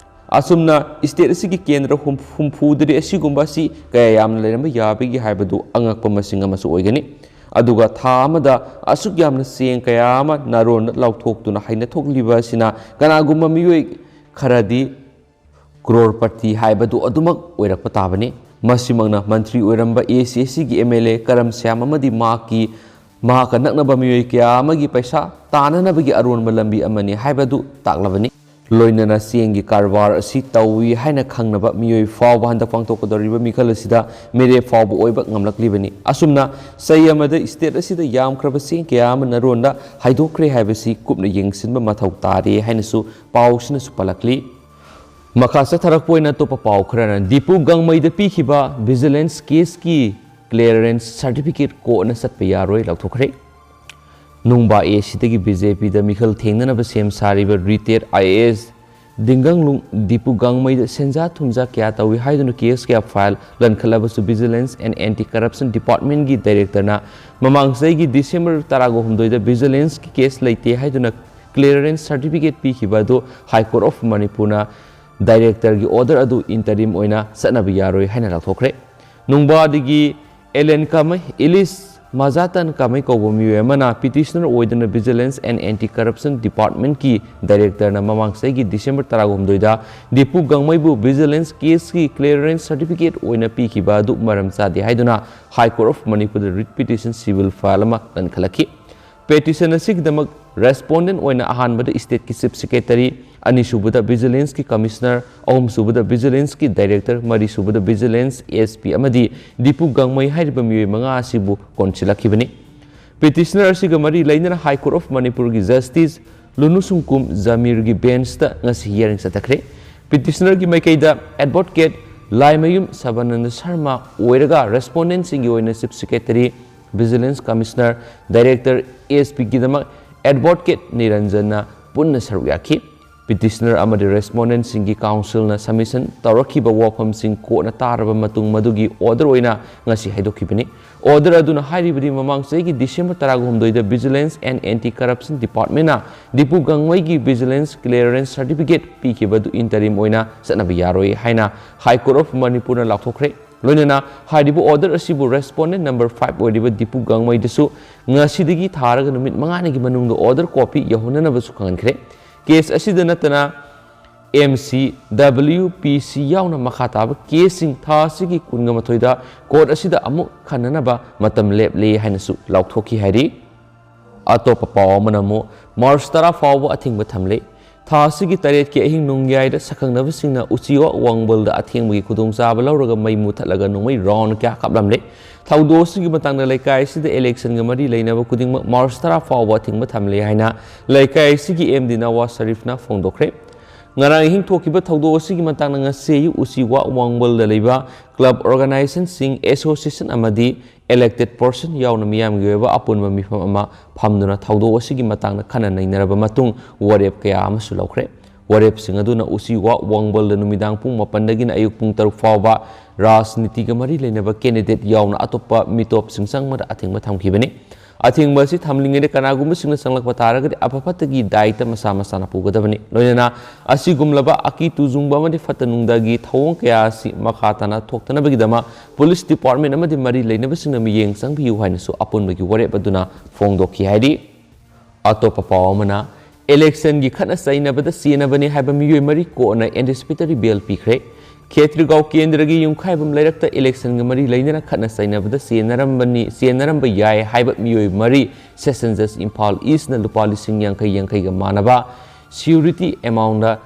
ꯑꯁꯨꯝꯅ state ꯑꯁꯤꯒꯤ ꯀꯦꯟꯗ꯭ꯔ ꯍꯨꯝ-, ꯍꯨꯝꯐꯨꯗꯗꯤ ꯑꯁꯤꯒꯨꯝꯕ ꯑꯁꯤ ꯀꯌꯥ ꯌꯥꯝꯅ ꯂꯩꯔꯝꯕ ꯌꯥꯕꯒꯦ ꯍꯥꯏꯕꯗꯨ ꯑꯉꯛꯄ ꯃꯁꯤꯡ ꯑꯃꯁꯨ ꯑꯣꯏꯒꯅꯤ꯫ ꯑꯗꯨꯒ ꯊꯥ ꯑꯃꯗ ꯑꯁꯨꯛ ꯌꯥꯝꯅ ꯆꯦꯡ ꯀꯌꯥ ꯑꯃ ꯅꯥꯔꯣꯟꯗ ꯂꯥꯎꯊꯣꯛꯇꯨꯅ ꯍꯩꯅꯊꯣꯛꯂꯤꯕ ꯑꯁꯤꯅ ꯀꯅꯥꯒꯨꯝꯕ ꯃꯤꯑꯣꯏ ꯈꯔꯗꯤ ꯀ꯭ꯔꯣꯔꯄꯇꯤ ꯍꯥꯏꯕꯗꯨ ꯑꯗꯨꯃꯛ ꯑꯣꯏꯔꯛꯄ ꯇꯥꯕꯅꯤ꯫ ꯃꯁꯤꯃꯛꯅ ꯃꯟꯇ꯭ꯔꯤ ꯑꯣꯏꯔꯝꯕ ACACꯒꯤ MLA ꯀꯔꯝ ꯁ꯭ꯌꯥꯝ ꯑꯃꯗꯤ ꯃꯍꯥꯛꯀꯤ, ꯃꯍꯥꯛꯀ ꯅꯛꯅꯕ ꯃꯤꯑꯣꯏ ꯀꯌꯥ ꯑꯃꯒꯤ ꯄꯩꯁꯥ ꯇꯥꯅꯅꯕꯒꯤ ꯑꯔꯣꯟꯕ ꯂꯝꯕꯤ ꯑꯃꯅꯤ ꯍꯥꯏꯕꯗꯨ ꯇꯥꯛꯂꯕꯅꯤ꯫ ꯂꯣꯏꯅꯅ ꯆꯦꯡꯒꯤ ꯀꯔꯕꯥꯔ ꯑꯁꯤ ꯇꯧꯏ ꯍꯥꯏꯅ ꯈꯪꯅꯕ ꯃꯤꯑꯣꯏ ꯐꯥꯎꯕ ꯍꯟꯗꯛ ꯄꯥꯡꯊꯣꯛꯀꯗꯧꯔꯤꯕ ꯃꯤꯈꯜ ꯑꯁꯤꯗ ꯃꯤꯔꯦꯞ ꯐꯥꯎꯕ ꯑꯣꯏꯕ ꯉꯝꯂꯛꯂꯤꯕꯅꯤ꯫ ꯑꯁꯨꯝꯅ ꯆꯍꯤ ꯑꯃꯗ state ꯑꯁꯤꯗ ꯌꯥꯝꯈ꯭ꯔꯕ ꯆꯦꯡ ꯀꯌꯥ ꯑꯃ ꯅꯥꯔꯣꯟꯗ ꯍꯩꯗꯣꯛꯈ꯭ꯔꯦ ꯍꯥꯏꯕꯁꯤ ꯀꯨꯞꯅ ꯌꯦꯡꯁꯤꯟꯕ ꯃꯊꯧ ꯇꯥꯔꯦ ꯍꯥꯏꯅꯁꯨ ꯄꯥꯎꯁꯤꯅꯁꯨ ꯄꯜꯂꯛꯂꯤ꯫ ꯃꯈꯥ ꯆꯠꯊꯔꯛꯄ ꯑꯣꯏꯅ ꯑꯇꯣꯞꯄ ꯄꯥꯎ ꯈꯔꯅ ꯗꯤꯄꯨ ꯒꯥꯡꯃꯩꯗ ꯄꯤꯈꯤꯕ vigilance caseꯀꯤ clearance certificate ꯀꯣꯟꯅ ꯆꯠꯄ ꯌꯥꯔꯣꯏ ꯂꯧꯊꯣꯛꯈ꯭ꯔꯦ꯫ ꯅꯨꯡꯕꯥ ACꯗꯒꯤ BJPꯗ ꯃꯤꯈꯜ ꯊꯦꯡꯅꯅꯕ ꯁꯦꯝ ꯁꯥꯔꯤꯕ retired IAS ꯗꯤꯡꯒꯪꯂꯨꯡ ꯗꯤꯄꯨ ꯒꯥꯡꯃꯩꯗ ꯁꯦꯟꯖꯥ ꯊꯨꯝꯖꯥ ꯀꯌꯥ ꯇꯧꯏ ꯍꯥꯏꯗꯨꯅ case ꯀꯌꯥ file ꯂꯟꯈꯠꯂꯕꯁꯨ Vigilance and Anti Corruption Departmentꯀꯤ directorꯅ ꯃꯃꯥꯡ ꯆꯍꯤꯒꯤ December ꯇꯔꯥꯒ ꯍꯨꯝꯗꯣꯏꯗ Vigilanceꯀꯤ case ꯂꯩꯇꯦ ꯍꯥꯏꯗꯨꯅ clearance certificate ꯄꯤꯈꯤꯕ ꯑꯗꯨ High Court of Manipurꯅ directorꯒꯤ order ꯑꯗꯨ interim ꯑꯣꯏꯅ ꯆꯠꯅꯕ ꯌꯥꯔꯣꯏ ꯍꯥꯏꯅ ꯂꯥꯎꯊꯣꯛꯈ꯭ꯔꯦ꯫ ꯅꯨꯡꯕꯥꯗꯒꯤ ꯑꯦꯂꯦꯟ ꯀꯥꯃꯩ, ꯏꯂꯤꯁ ꯃꯖꯥꯇꯟ ꯀꯥꯃꯩ ꯀꯧꯕ ꯃꯤꯑꯣꯏ ꯑꯃꯅ petitioner ꯑꯣꯏꯗꯨꯅ Vigilance and Anti Corruption Departmentꯀꯤ directorꯅ ꯃꯃꯥꯡ ꯆꯍꯤꯒꯤ December ꯇꯔꯥꯍꯨꯝꯗꯣꯏꯗ Dipu ꯒꯥꯡꯃꯩꯕꯨ Vigilance caseꯀꯤ clearance certificate ꯑꯣꯏꯅ ꯄꯤꯈꯤꯕ ꯑꯗꯨ ꯃꯔꯝ ꯆꯥꯗꯦ ꯍꯥꯏꯗꯨꯅ High Court of Manipurꯗ writ petition civil file ꯑꯃ ꯂꯟꯈꯠꯂꯛꯈꯤ꯫ Petition ꯑꯁꯤꯒꯤꯗꯃꯛ respondent ꯑꯣꯏꯅ ꯑꯍꯥꯟꯕꯗ stateꯀꯤ Chief Secretary, ꯑꯅꯤꯁꯨꯕꯗ Vigilanceꯀꯤ Commissioner, ꯑꯍꯨꯝꯁꯨꯕꯗ Vigilanceꯀꯤ Director, ꯃꯔꯤꯁꯨꯕꯗ Vigilance SP ꯑꯃꯗꯤ ꯗꯤꯄꯨ ꯒꯥꯡꯃꯩ ꯍꯥꯏꯔꯤꯕ ꯃꯤꯑꯣꯏ ꯃꯉꯥ ꯑꯁꯤꯕꯨ ꯀꯣꯟꯁꯤꯜꯂꯛꯈꯤꯕꯅꯤ꯫ Petitioner ꯑꯁꯤꯒ ꯃꯔꯤ ꯂꯩꯅꯅ High Court of Manipurꯒꯤ Justice ꯂꯨꯅꯨꯁꯨꯡꯀꯨꯝ ꯖꯃꯤꯔꯒꯤ benchꯇ ꯉꯁꯤ hearing ꯆꯠꯊꯈ꯭ꯔꯦ꯫ Petitionerꯒꯤ ꯃꯥꯏꯀꯩꯗ advocate ꯂꯥꯏꯃꯌꯨꯝ ꯁꯕꯥꯅꯟꯗ ꯁꯔꯃ ꯑꯣꯏꯔꯒ respondentꯁꯤꯡꯒꯤ ꯑꯣꯏꯅ Chief Secretary, Vigilance Commissioner, Director, SPꯒꯤꯗꯃꯛ advocate ꯅꯤꯔꯟꯖꯟꯅ ꯄꯨꯟꯅ ꯁꯔꯨꯛ ꯌꯥꯈꯤ꯫ Petitioner ꯑꯃꯗꯤ respondentꯁꯤꯡꯒꯤ counselꯅ submission ꯇꯧꯔꯛꯈꯤꯕ ꯋꯥꯐꯝꯁꯤꯡ courtꯅ ꯇꯥꯔꯕ ꯃꯇꯨꯡ ꯃꯗꯨꯒꯤ order ꯑꯣꯏꯅ ꯉꯁꯤ ꯍꯥꯏꯗꯣꯛꯈꯤꯕꯅꯤ꯫ Order ꯑꯗꯨꯅ ꯍꯥꯏꯔꯤꯕꯗꯤ ꯃꯃꯥꯡ ꯆꯍꯤꯒꯤ December ꯇꯔꯥꯍꯨꯝꯗꯣꯏꯗ Vigilance and Anti Corruption Departmentꯅ Dipu ꯒꯥꯡꯃꯩꯒꯤ Vigilance clearance certificate ꯄꯤꯈꯤꯕ ꯑꯗꯨ interim ꯑꯣꯏꯅ ꯆꯠꯅꯕ ꯌꯥꯔꯣꯏ ꯍꯥꯏꯅ High Court of Manipurꯅ ꯂꯥꯎꯊꯣꯛꯈ꯭ꯔꯦ꯫ ꯂꯣꯏꯅꯅ ꯍꯥꯏꯔꯤꯕ order ꯑꯁꯤꯕꯨ respondent number five ꯑꯣꯏꯔꯤꯕ ꯗꯤꯄꯨ ꯒꯥꯡꯃꯩꯗꯁꯨ ꯉꯁꯤꯗꯒꯤ ꯊꯥꯔꯒ ꯅꯨꯃꯤꯠ ꯃꯉꯥꯅꯤꯒꯤ ꯃꯅꯨꯡꯗ order copy ꯌꯧꯍꯟꯅꯅꯕꯁꯨ ꯈꯪꯍꯟꯈ꯭ꯔꯦ꯫ Case ꯑꯁꯤꯗ ꯅꯠꯇꯅ M C, W P C ꯌꯥꯎꯅ ꯃꯈꯥ ꯇꯥꯕ caseꯁꯤꯡ ꯊꯥ ꯑꯁꯤꯒꯤ ꯀꯨꯟꯒ ꯃꯥꯊꯣꯏꯗ court ꯑꯁꯤꯗ ꯑꯃꯨꯛ ꯈꯟꯅꯅꯕ ꯃꯇꯝ ꯂꯦꯞꯂꯦ ꯍꯥꯏꯅꯁꯨ ꯂꯥꯎꯊꯣꯛꯈꯤ ꯍꯥꯏꯔꯤ꯫ ꯑꯇꯣꯞꯄ ꯄꯥꯎ ꯑꯃꯅ ꯑꯃꯨꯛ March ꯇꯔꯥ ꯐꯥꯎꯕ ꯑꯊꯤꯡꯕ ꯊꯝꯂꯦ꯫ ꯊꯥ ꯑꯁꯤꯒꯤ ꯇꯔꯦꯠꯀꯤ ꯑꯍꯤꯡ ꯅꯣꯡꯌꯥꯏꯗ ꯁꯛꯈꯪꯅꯕꯁꯤꯡꯅ ꯎꯆꯤꯋꯥ ꯋꯥꯡꯕꯜꯗ ꯑꯊꯦꯡꯕꯒꯤ ꯈꯨꯗꯣꯡꯆꯥꯕ ꯂꯧꯔꯒ ꯃꯩ ꯃꯨꯊꯠꯂꯒ ꯅꯣꯡꯃꯩ round ꯀꯌꯥ ꯀꯥꯞꯂꯝꯂꯦ꯫ ꯊꯧꯗꯣꯛ ꯑꯁꯤꯒꯤ ꯃꯇꯥꯡꯗ ꯂꯩꯀꯥꯏ ꯑꯁꯤꯗ electionꯒ ꯃꯔꯤ ꯂꯩꯅꯕ ꯈꯨꯗꯤꯡꯃꯛ March ꯇꯔꯥ ꯐꯥꯎꯕ ꯑꯊꯤꯡꯕ ꯊꯝꯂꯦ ꯍꯥꯏꯅ ꯂꯩꯀꯥꯏ ꯑꯁꯤꯒꯤ MD ꯅꯋꯥꯖ ꯁꯔꯤꯐꯅ ꯐꯣꯡꯗꯣꯛꯈ꯭ꯔꯦ꯫ ꯉꯔꯥꯡ ꯑꯍꯤꯡ ꯊꯣꯛꯈꯤꯕ ꯊꯧꯗꯣꯛ ꯑꯁꯤꯒꯤ ꯃꯇꯥꯡꯗ ꯉꯁꯤ ꯑꯌꯨꯛ ꯎꯆꯤꯋꯥ ꯋꯥꯡꯕꯜꯗ ꯂꯩꯕ club organizationꯁꯤꯡ, association ꯑꯃꯗꯤ elected person ꯌꯥꯎꯅ ꯃꯤꯌꯥꯝꯒꯤ ꯑꯣꯏꯕ ꯑꯄꯨꯟꯕ ꯃꯤꯐꯝ ꯑꯃ ꯐꯝꯗꯨꯅ ꯊꯧꯗꯣꯛ ꯑꯁꯤꯒꯤ ꯃꯇꯥꯡꯗ ꯈꯟꯅ ꯅꯩꯅꯔꯕ ꯃꯇꯨꯡ ꯋꯥꯔꯦꯞ ꯀꯌꯥ ꯑꯃꯁꯨ ꯂꯧꯈ꯭ꯔꯦ꯫ ꯋꯥꯔꯦꯞꯁꯤꯡ ꯑꯗꯨꯅ ꯎꯆꯤꯋꯥ ꯋꯥꯡꯕꯜꯗ ꯅꯨꯃꯤꯗꯥꯡ ꯄꯨꯡ ꯃꯥꯄꯟꯗꯒꯤꯅ ꯑꯌꯨꯛ ꯄꯨꯡ ꯇꯔꯨꯛ ꯐꯥꯎꯕ ꯔꯥꯖꯅꯤꯇꯤꯒ ꯃꯔꯤ ꯂꯩꯅꯕ candidate ꯌꯥꯎꯅ ꯑꯇꯣꯞꯄ ꯃꯤꯇꯣꯞꯁꯤꯡ ꯆꯪꯕꯗ ꯑꯊꯤꯡꯕ ꯊꯝꯈꯤꯕꯅꯤ꯫ ꯑꯊꯤꯡꯕ ꯑꯁꯤ ꯊꯝꯂꯤꯉꯩꯗ ꯀꯅꯥꯒꯨꯝꯕꯁꯤꯡꯅ ꯆꯪꯂꯛꯄ ꯇꯥꯔꯒꯗꯤ ꯑꯐ ꯐꯠꯇꯒꯤ ꯗꯥꯏꯇ ꯃꯁꯥ ꯃꯁꯥꯅ ꯄꯨꯒꯗꯕꯅꯤ꯫ ꯂꯣꯏꯅꯅ ꯑꯁꯤꯒꯨꯝꯂꯕ ꯑꯀꯤ ꯇꯨꯖꯨꯡꯕ ꯑꯃꯗꯤ ꯐꯠꯇ ꯅꯨꯡꯗꯒꯤ ꯊꯧꯑꯣꯡ ꯀꯌꯥ ꯑꯁꯤ ꯃꯈꯥ ꯇꯥꯅ ꯊꯣꯛꯇꯅꯕꯒꯤꯗꯃꯛ police department ꯑꯃꯗꯤ ꯃꯔꯤ ꯂꯩꯅꯕꯁꯤꯡꯅ ꯃꯤꯠꯌꯦꯡ ꯆꯪꯕꯤꯌꯨ ꯍꯥꯏꯅꯁꯨ ꯑꯄꯨꯟꯕꯒꯤ ꯋꯥꯔꯦꯞ ꯑꯗꯨꯅ ꯐꯣꯡꯗꯣꯛꯈꯤ ꯍꯥꯏꯔꯤ꯫ ꯑꯇꯣꯞꯄ ꯄꯥꯎ ꯑꯃꯅ, electionꯒꯤ ꯈꯠꯅ ꯆꯩꯅꯕꯗ ꯆꯦꯟꯅꯕꯅꯤ ꯍꯥꯏꯕ ꯃꯤꯑꯣꯏ ꯃꯔꯤ ꯀꯣꯔꯠꯅ anticipatory bail ꯄꯤꯈ꯭ꯔꯦ꯫ ꯈꯦꯇ꯭ꯔꯤꯒꯥꯎ ꯀꯦꯟꯗ꯭ꯔꯒꯤ ꯌꯨꯝꯈꯥꯏꯕꯝ ꯂꯩꯔꯛꯇ electionꯒ ꯃꯔꯤ ꯂꯩꯅꯅ ꯈꯠꯅ ꯆꯩꯅꯕꯗ ꯆꯦꯟꯅꯔꯝꯕꯅꯤ, ꯆꯦꯟꯅꯔꯝꯕ ꯌꯥꯏ ꯍꯥꯏꯕ ꯃꯤꯑꯣꯏ ꯃꯔꯤ Session Judge ꯏꯝꯐꯥꯜ Eastꯅ ꯂꯨꯄꯥ ꯂꯤꯁꯤꯡ ꯌꯥꯡꯈꯩ ꯌꯥꯡꯈꯩꯒ ꯃꯥꯟꯅꯕ surety amountꯇ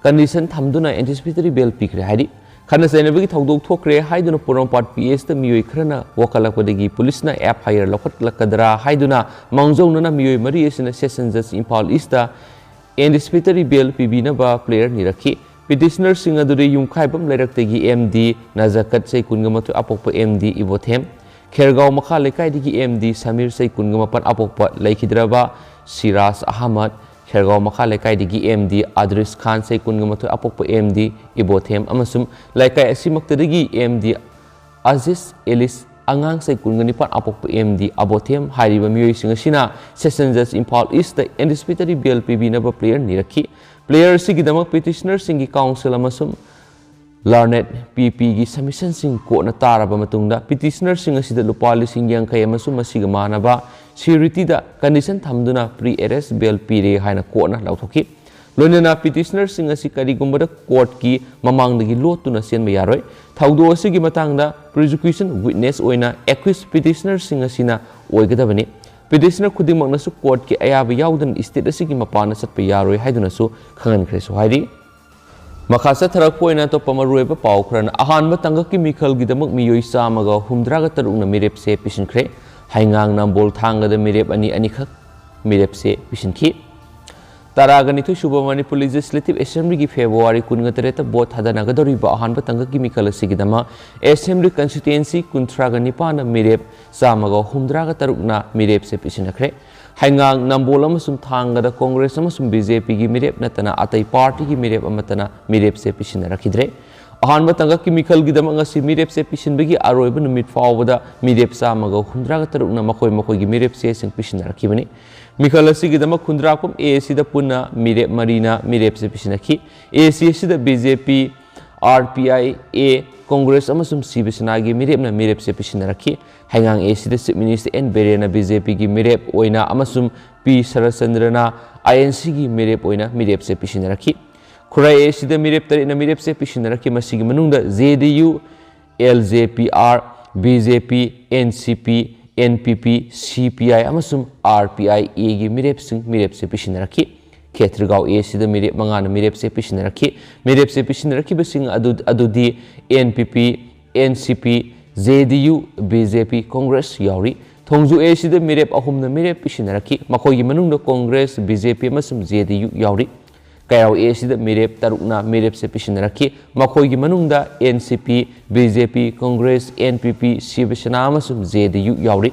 condition ꯊꯝꯗꯨꯅ anticipatory bail ꯄꯤꯈ꯭ꯔꯦ ꯍꯥꯏꯔꯤ꯫ ꯈꯠꯅ ꯆꯩꯅꯕꯒꯤ ꯊꯧꯗꯣꯛ ꯊꯣꯛꯈ꯭ꯔꯦ ꯍꯥꯏꯗꯨꯅ ꯄꯣꯔꯣꯝꯄꯥꯠ P Hꯇ ꯃꯤꯑꯣꯏ ꯈꯔꯅ ꯋꯥꯀꯠꯂꯛꯄꯗꯒꯤ policeꯅ F I R ꯂꯧꯈꯠꯂꯛꯀꯗ꯭ꯔꯥ ꯍꯥꯏꯗꯨꯅ ꯃꯥꯡꯖꯧꯅꯅ ꯃꯤꯑꯣꯏ ꯃꯔꯤ ꯑꯁꯤꯅ Session Judge Imphal Eastꯇ anticipatory bail ꯄꯤꯕꯤꯅꯕ prayer ꯅꯤꯔꯛꯈꯤ꯫ Petitionerꯁꯤꯡ ꯑꯗꯨꯗꯤ ꯌꯨꯝꯈꯥꯏꯕꯝ ꯂꯩꯔꯛꯇꯒꯤ M D ꯅꯖꯥꯀꯠ, ꯆꯍꯤ ꯀꯨꯟꯒ ꯃꯥꯊꯣꯏ, ꯑꯄꯣꯛꯄ M D ꯏꯕꯣꯊꯦꯝ, ꯈꯦꯔꯒꯥꯎ ꯃꯈꯥ ꯂꯩꯀꯥꯏꯗꯒꯤ M D ꯁꯃꯤꯔ, ꯆꯍꯤ ꯀꯨꯟꯒ ꯃꯥꯄꯟ, ꯑꯄꯣꯛꯄ ꯂꯩꯈꯤꯗ꯭ꯔꯕ ꯁꯤꯔꯥꯖ ꯑꯍꯃꯗ, ꯈꯦꯔꯒꯥꯎ ꯃꯈꯥ ꯂꯩꯀꯥꯏꯗꯒꯤ M D ꯑꯗ꯭ꯔꯤꯁ ꯈꯥꯟ, ꯆꯍꯤ ꯀꯨꯟꯒ ꯃꯥꯊꯣꯏ, ꯑꯄꯣꯛꯄ M D ꯏꯕꯣꯊꯦꯝ ꯑꯃꯁꯨꯡ ꯂꯩꯀꯥꯏ ꯑꯁꯤꯃꯛꯇꯗꯒꯤ M D ꯑꯖꯤꯁ ꯑꯦꯂꯤꯁ, ꯑꯉꯥꯡ, ꯆꯍꯤ ꯀꯨꯟꯒ ꯅꯤꯄꯥꯟ, ꯑꯄꯣꯛꯄ M D ꯑꯕꯣꯊꯦꯝ ꯍꯥꯏꯔꯤꯕ ꯃꯤꯑꯣꯏꯁꯤꯡ ꯑꯁꯤꯅ Session Judge Imphal Eastꯇ anticipatory bail ꯄꯤꯕꯤꯅꯕ prayer ꯅꯤꯔꯛꯈꯤ꯫ Prayer ꯑꯁꯤꯒꯤꯗꯃꯛ petitionerꯁꯤꯡꯒꯤ counsel ꯑꯃꯁꯨꯡ learned P Pꯒꯤ submissionꯁꯤꯡ ꯀꯣꯟꯅ ꯇꯥꯔꯕ ꯃꯇꯨꯡꯗ petitionerꯁꯤꯡ ꯑꯁꯤꯗ ꯂꯨꯄꯥ ꯂꯤꯁꯤꯡ ꯌꯥꯡꯈꯩ ꯑꯃꯁꯨꯡ ꯃꯁꯤꯒ ꯃꯥꯟꯅꯕ suretyꯗ condition ꯊꯝꯗꯨꯅ pre-arrest bail ꯄꯤꯔꯦ ꯍꯥꯏꯅ ꯀꯣꯟꯅ ꯂꯥꯎꯊꯣꯛꯈꯤ꯫ ꯂꯣꯏꯅꯅ petitionerꯁꯤꯡ ꯑꯁꯤ ꯀꯔꯤꯒꯨꯝꯕꯗ courtꯀꯤ ꯃꯃꯥꯡꯗꯒꯤ ꯂꯣꯠꯇꯨꯅ ꯆꯦꯟꯕ ꯌꯥꯔꯣꯏ꯫ ꯊꯧꯗꯣꯛ ꯑꯁꯤꯒꯤ ꯃꯇꯥꯡꯗ prosecution witness ꯑꯣꯏꯅ accused petitionerꯁꯤꯡ ꯑꯁꯤꯅ ꯑꯣꯏꯒꯗꯕꯅꯤ꯫ Petitioner ꯈꯨꯗꯤꯡꯃꯛꯅꯁꯨ courtꯀꯤ ꯑꯌꯥꯕ ꯌꯥꯎꯗꯅ state ꯑꯁꯤꯒꯤ ꯃꯄꯥꯟꯗ ꯆꯠꯄ ꯌꯥꯔꯣꯏ ꯍꯥꯏꯗꯨꯅꯁꯨ ꯈꯪꯍꯟꯈ꯭ꯔꯦꯁꯨ ꯍꯥꯏꯔꯤ꯫ ꯃꯈꯥ ꯆꯠꯊꯔꯛꯄ ꯑꯣꯏꯅ ꯑꯇꯣꯞꯄ ꯃꯔꯨꯑꯣꯏꯕ ꯄꯥꯎ ꯈꯔꯅ, ꯑꯍꯥꯟꯕ ꯇꯥꯡꯀꯛꯀꯤ ꯃꯤꯈꯜꯒꯤꯗꯃꯛ ꯃꯤꯑꯣꯏ ꯆꯥꯝꯃꯒ ꯍꯨꯝꯗ꯭ꯔꯥꯒ ꯇꯔꯨꯛꯅ ꯃꯤꯔꯦꯞꯁꯦ ꯄꯤꯁꯤꯟꯈ꯭ꯔꯦ꯫ ꯍꯩꯉꯥꯡ ꯅꯝꯕꯣꯜ ꯊꯥꯡꯒꯗ ꯃꯤꯔꯦꯞ ꯑꯅꯤ ꯑꯅꯤꯈꯛ ꯃꯤꯔꯦꯞꯁꯦ ꯄꯤꯁꯤꯟꯈꯤ꯫ ꯇꯔꯥꯒ ꯅꯤꯊꯣꯏ ꯁꯨꯕ ꯃꯅꯤꯄꯨꯔ Legislative Assemblyꯒꯤ February ꯀꯨꯟꯒ ꯇꯔꯦꯠꯇ vote ꯊꯥꯗꯅꯒꯗꯧꯔꯤꯕ ꯑꯍꯥꯟꯕ ꯇꯥꯡꯀꯛꯀꯤ ꯃꯤꯈꯜ ꯑꯁꯤꯒꯤꯗꯃꯛ Assembly constituency ꯀꯨꯟꯊ꯭ꯔꯥꯒ ꯅꯤꯄꯥꯟꯅ ꯃꯤꯔꯦꯞ ꯆꯥꯝꯃꯒ ꯍꯨꯝꯗ꯭ꯔꯥꯒ ꯇꯔꯨꯛꯅ ꯃꯤꯔꯦꯞꯁꯦ ꯄꯤꯁꯤꯟꯅꯈ꯭ꯔꯦ꯫ ꯍꯩꯉꯥꯡ, ꯅꯝꯕꯣꯜ ꯑꯃꯁꯨꯡ ꯊꯥꯡꯒꯗ Congress ꯑꯃꯁꯨꯡ BJPꯒꯤ ꯃꯤꯔꯦꯞ ꯅꯠꯇꯅ ꯑꯇꯩ partyꯒꯤ ꯃꯤꯔꯦꯞ ꯑꯃꯠꯇꯅ ꯃꯤꯔꯦꯞꯁꯦ ꯄꯤꯁꯤꯟꯅꯔꯛꯈꯤꯗ꯭ꯔꯦ꯫ ꯑꯍꯥꯟꯕ ꯇꯥꯡꯀꯛꯀꯤ ꯃꯤꯈꯜꯒꯤꯗꯃꯛ ꯉꯁꯤ ꯃꯤꯔꯦꯞꯁꯦ ꯄꯤꯁꯤꯟꯕꯒꯤ ꯑꯔꯣꯏꯕ ꯅꯨꯃꯤꯠ ꯐꯥꯎꯕꯗ ꯃꯤꯔꯦꯞ ꯆꯥꯝꯃꯒ ꯍꯨꯝꯗ꯭ꯔꯥꯒ ꯇꯔꯨꯛꯅ ꯃꯈꯣꯏ ꯃꯈꯣꯏꯒꯤ ꯃꯤꯔꯦꯞ ꯆꯦꯁꯤꯡ ꯄꯤꯁꯤꯟꯅꯔꯛꯈꯤꯕꯅꯤ꯫ ꯃꯤꯈꯜ ꯑꯁꯤꯒꯤꯗꯃꯛ ꯈꯨꯟꯗ꯭ꯔꯥꯛꯄꯝ AACꯗ ꯄꯨꯟꯅ ꯃꯤꯔꯦꯞ ꯃꯔꯤꯅ ꯃꯤꯔꯦꯞꯁꯦ ꯄꯤꯁꯤꯟꯅꯈꯤ꯫ AAC ꯑꯁꯤꯗ BJP, RPIA, Congress ꯑꯃꯁꯨꯡ ꯁꯤꯕ ꯁꯦꯅꯥꯒꯤ ꯃꯤꯔꯦꯞꯅ ꯃꯤꯔꯦꯞꯁꯦ ꯄꯤꯁꯤꯟꯅꯔꯛꯈꯤ꯫ ꯍꯩꯉꯥꯡ AACꯗ Chief Minister N ꯕꯤꯔꯦꯟꯅ BJPꯒꯤ ꯃꯤꯔꯦꯞ ꯑꯣꯏꯅ ꯑꯃꯁꯨꯡ ꯄꯤ ꯁꯔꯠꯆꯟꯗ꯭ꯔꯅ INCꯒꯤ ꯃꯤꯔꯦꯞ ꯑꯣꯏꯅ ꯃꯤꯔꯦꯞꯁꯦ ꯄꯤꯁꯤꯟꯅꯔꯛꯈꯤ꯫ ꯈꯨꯔꯥꯏ AACꯗ ꯃꯤꯔꯦꯞ ꯇꯔꯦꯠꯅ ꯃꯤꯔꯦꯞꯁꯦ ꯄꯤꯁꯤꯟꯅꯔꯛꯈꯤ꯫ ꯃꯁꯤꯒꯤ ꯃꯅꯨꯡꯗ JDU, LJPR, BJP, NCP, NPP, CPI ꯑꯃꯁꯨꯡ RPIAꯒꯤ ꯃꯤꯔꯦꯞꯁꯤꯡ ꯃꯤꯔꯦꯞꯁꯦ ꯄꯤꯁꯤꯟꯅꯔꯛꯈꯤ꯫ ꯈꯦꯇ꯭ꯔꯤꯒꯥꯎ AACꯗ ꯃꯤꯔꯦꯞ ꯃꯉꯥꯅ ꯃꯤꯔꯦꯞꯁꯦ ꯄꯤꯁꯤꯟꯅꯔꯛꯈꯤ꯫ ꯃꯤꯔꯦꯞꯁꯦ ꯄꯤꯁꯤꯟꯅꯔꯛꯈꯤꯕꯁꯤꯡ ꯑꯗꯨ-, ꯑꯗꯨꯗꯤ NPP, NCP, JDU, BJP, Congress ꯌꯥꯎꯔꯤ꯫ ꯊꯣꯡꯖꯨ AACꯗ ꯃꯤꯔꯦꯞ ꯑꯍꯨꯝꯅ ꯃꯤꯔꯦꯞ ꯄꯤꯁꯤꯟꯅꯔꯛꯈꯤ꯫ ꯃꯈꯣꯏꯒꯤ ꯃꯅꯨꯡꯗ Congress, BJP ꯑꯃꯁꯨꯡ JDU ꯌꯥꯎꯔꯤ꯫ ꯀꯩꯔꯥꯎ AACꯗ ꯃꯤꯔꯦꯞ ꯇꯔꯨꯛꯅ ꯃꯤꯔꯦꯞꯁꯦ ꯄꯤꯁꯤꯟꯅꯔꯛꯈꯤ꯫ ꯃꯈꯣꯏꯒꯤ ꯃꯅꯨꯡꯗ NCP, BJP, Congress, NPP, ꯁꯤꯕ ꯁꯦꯅꯥ ꯑꯃꯁꯨꯡ JDU ꯌꯥꯎꯔꯤ꯫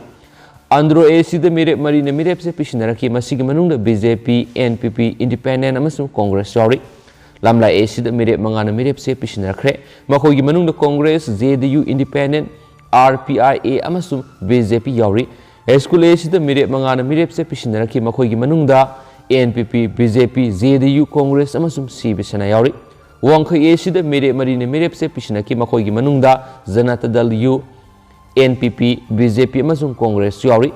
ꯑꯟꯗ꯭ꯔꯣ AACꯗ ꯃꯤꯔꯦꯞ ꯃꯔꯤꯅ ꯃꯤꯔꯦꯞꯁꯦ ꯄꯤꯁꯤꯟꯅꯔꯛꯈꯤ꯫ ꯃꯁꯤꯒꯤ ꯃꯅꯨꯡꯗ BJP, NPP, Independent ꯑꯃꯁꯨꯡ Congress ꯌꯥꯎꯔꯤ꯫ ꯂꯝꯂꯥꯏ AACꯗ ꯃꯤꯔꯦꯞ ꯃꯉꯥꯅ ꯃꯤꯔꯦꯞꯁꯦ ꯄꯤꯁꯤꯟꯅꯔꯛꯈ꯭ꯔꯦ꯫ ꯃꯈꯣꯏꯒꯤ ꯃꯅꯨꯡꯗ Congress, JDU, Independent, RPIA ꯑꯃꯁꯨꯡ BJP ꯌꯥꯎꯔꯤ꯫ ꯍꯩꯁ꯭ꯀꯨꯜ AACꯗ ꯃꯤꯔꯦꯞ ꯃꯉꯥꯅ ꯃꯤꯔꯦꯞꯁꯦ ꯄꯤꯁꯤꯟꯅꯔꯛꯈꯤ꯫ ꯃꯈꯣꯏꯒꯤ ꯃꯅꯨꯡꯗ NPP, BJP, JDU, Congress ꯑꯃꯁꯨꯡ ꯁꯤꯕ ꯁꯦꯅꯥ ꯌꯥꯎꯔꯤ꯫ ꯋꯥꯡꯈꯩ AACꯗ ꯃꯤꯔꯦꯞ ꯃꯔꯤꯅ ꯃꯤꯔꯦꯞꯁꯦ ꯄꯤꯁꯤꯟꯅꯈꯤ꯫ ꯃꯈꯣꯏꯒꯤ ꯃꯅꯨꯡꯗ ꯖꯅꯇꯥ ꯗꯜ ꯌꯨ, NPP, BJP ꯑꯃꯁꯨꯡ Congress ꯌꯥꯎꯔꯤ꯫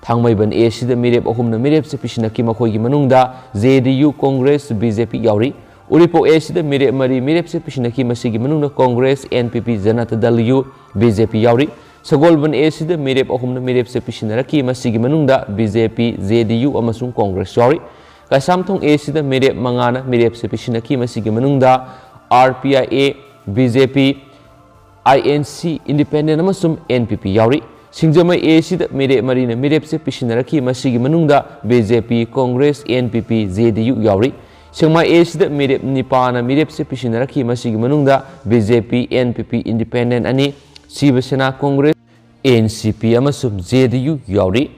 ꯊꯥꯡꯃꯩꯕꯟ AACꯗ ꯃꯤꯔꯦꯞ ꯑꯍꯨꯝꯅ ꯃꯤꯔꯦꯞꯁꯦ ꯄꯤꯁꯤꯟꯅꯈꯤ꯫ ꯃꯈꯣꯏꯒꯤ ꯃꯅꯨꯡꯗ JDU, Congress, BJP ꯌꯥꯎꯔꯤ꯫ ꯎꯔꯤꯄꯣꯛ AACꯗ ꯃꯤꯔꯦꯞ ꯃꯔꯤ ꯃꯤꯔꯦꯞꯁꯦ ꯄꯤꯁꯤꯟꯅꯈꯤ꯫ ꯃꯁꯤꯒꯤ ꯃꯅꯨꯡꯗ Congress, NPP, ꯖꯅꯇꯥ ꯗꯜ ꯌꯨ, BJP ꯌꯥꯎꯔꯤ꯫ ꯁꯒꯣꯜꯕꯟ AACꯗ ꯃꯤꯔꯦꯞ ꯑꯍꯨꯝꯅ ꯃꯤꯔꯦꯞꯁꯦ ꯄꯤꯁꯤꯟꯅꯔꯛꯈꯤ꯫ ꯃꯁꯤꯒꯤ ꯃꯅꯨꯡꯗ BJP, JDU ꯑꯃꯁꯨꯡ Congress ꯌꯥꯎꯔꯤ꯫ ꯀꯩꯁꯥꯝꯊꯣꯡ AACꯗ ꯃꯤꯔꯦꯞ ꯃꯉꯥꯅ ꯃꯤꯔꯦꯞꯁꯦ ꯄꯤꯁꯤꯟꯅꯈꯤ꯫ ꯃꯁꯤꯒꯤ ꯃꯅꯨꯡꯗ RPIA, BJP, INC, Independent ꯑꯃꯁꯨꯡ NPP ꯌꯥꯎꯔꯤ꯫ ꯁꯤꯡꯖꯃꯩ ꯑꯦ ꯁꯤꯗ ꯃꯤꯔꯦꯞ ꯃꯔꯤꯅ ꯃꯤꯔꯦꯞꯁꯦ ꯄꯤꯁꯤꯟꯅꯔꯛꯈꯤ꯫ ꯃꯁꯤꯒꯤ ꯃꯅꯨꯡꯗ ꯕꯤ ꯖꯦ ꯄꯤ, ꯀꯣꯡꯒ꯭ꯔꯦꯁ, ꯑꯦꯟ ꯄꯤ ꯄꯤ, ꯖꯦ ꯗꯤ ꯌꯨ ꯌꯥꯎꯔꯤ꯫ ꯁꯦꯛꯃꯥꯏ ꯑꯦ ꯁꯤꯗ ꯃꯤꯔꯦꯞ ꯅꯤꯄꯥꯅ ꯃꯤꯔꯦꯞꯁꯦ ꯄꯤꯁꯤꯟꯅꯔꯛꯈꯤ꯫ ꯃꯁꯤꯒꯤ ꯃꯅꯨꯡꯗ ꯕꯤ ꯖꯦ ꯄꯤ, ꯑꯦꯟ ꯄꯤ ꯄꯤ, ꯏꯟꯗꯤꯄꯦꯟꯗꯦꯟ ꯑꯅꯤ, ꯁꯤꯕ ꯁꯦꯅꯥ, ꯀꯣꯡꯒ꯭ꯔꯦꯁ, ꯑꯦꯟ ꯁꯤ ꯄꯤ ꯑꯃꯁꯨꯡ ꯖꯦ ꯗꯤ ꯌꯨ ꯌꯥꯎꯔꯤ꯫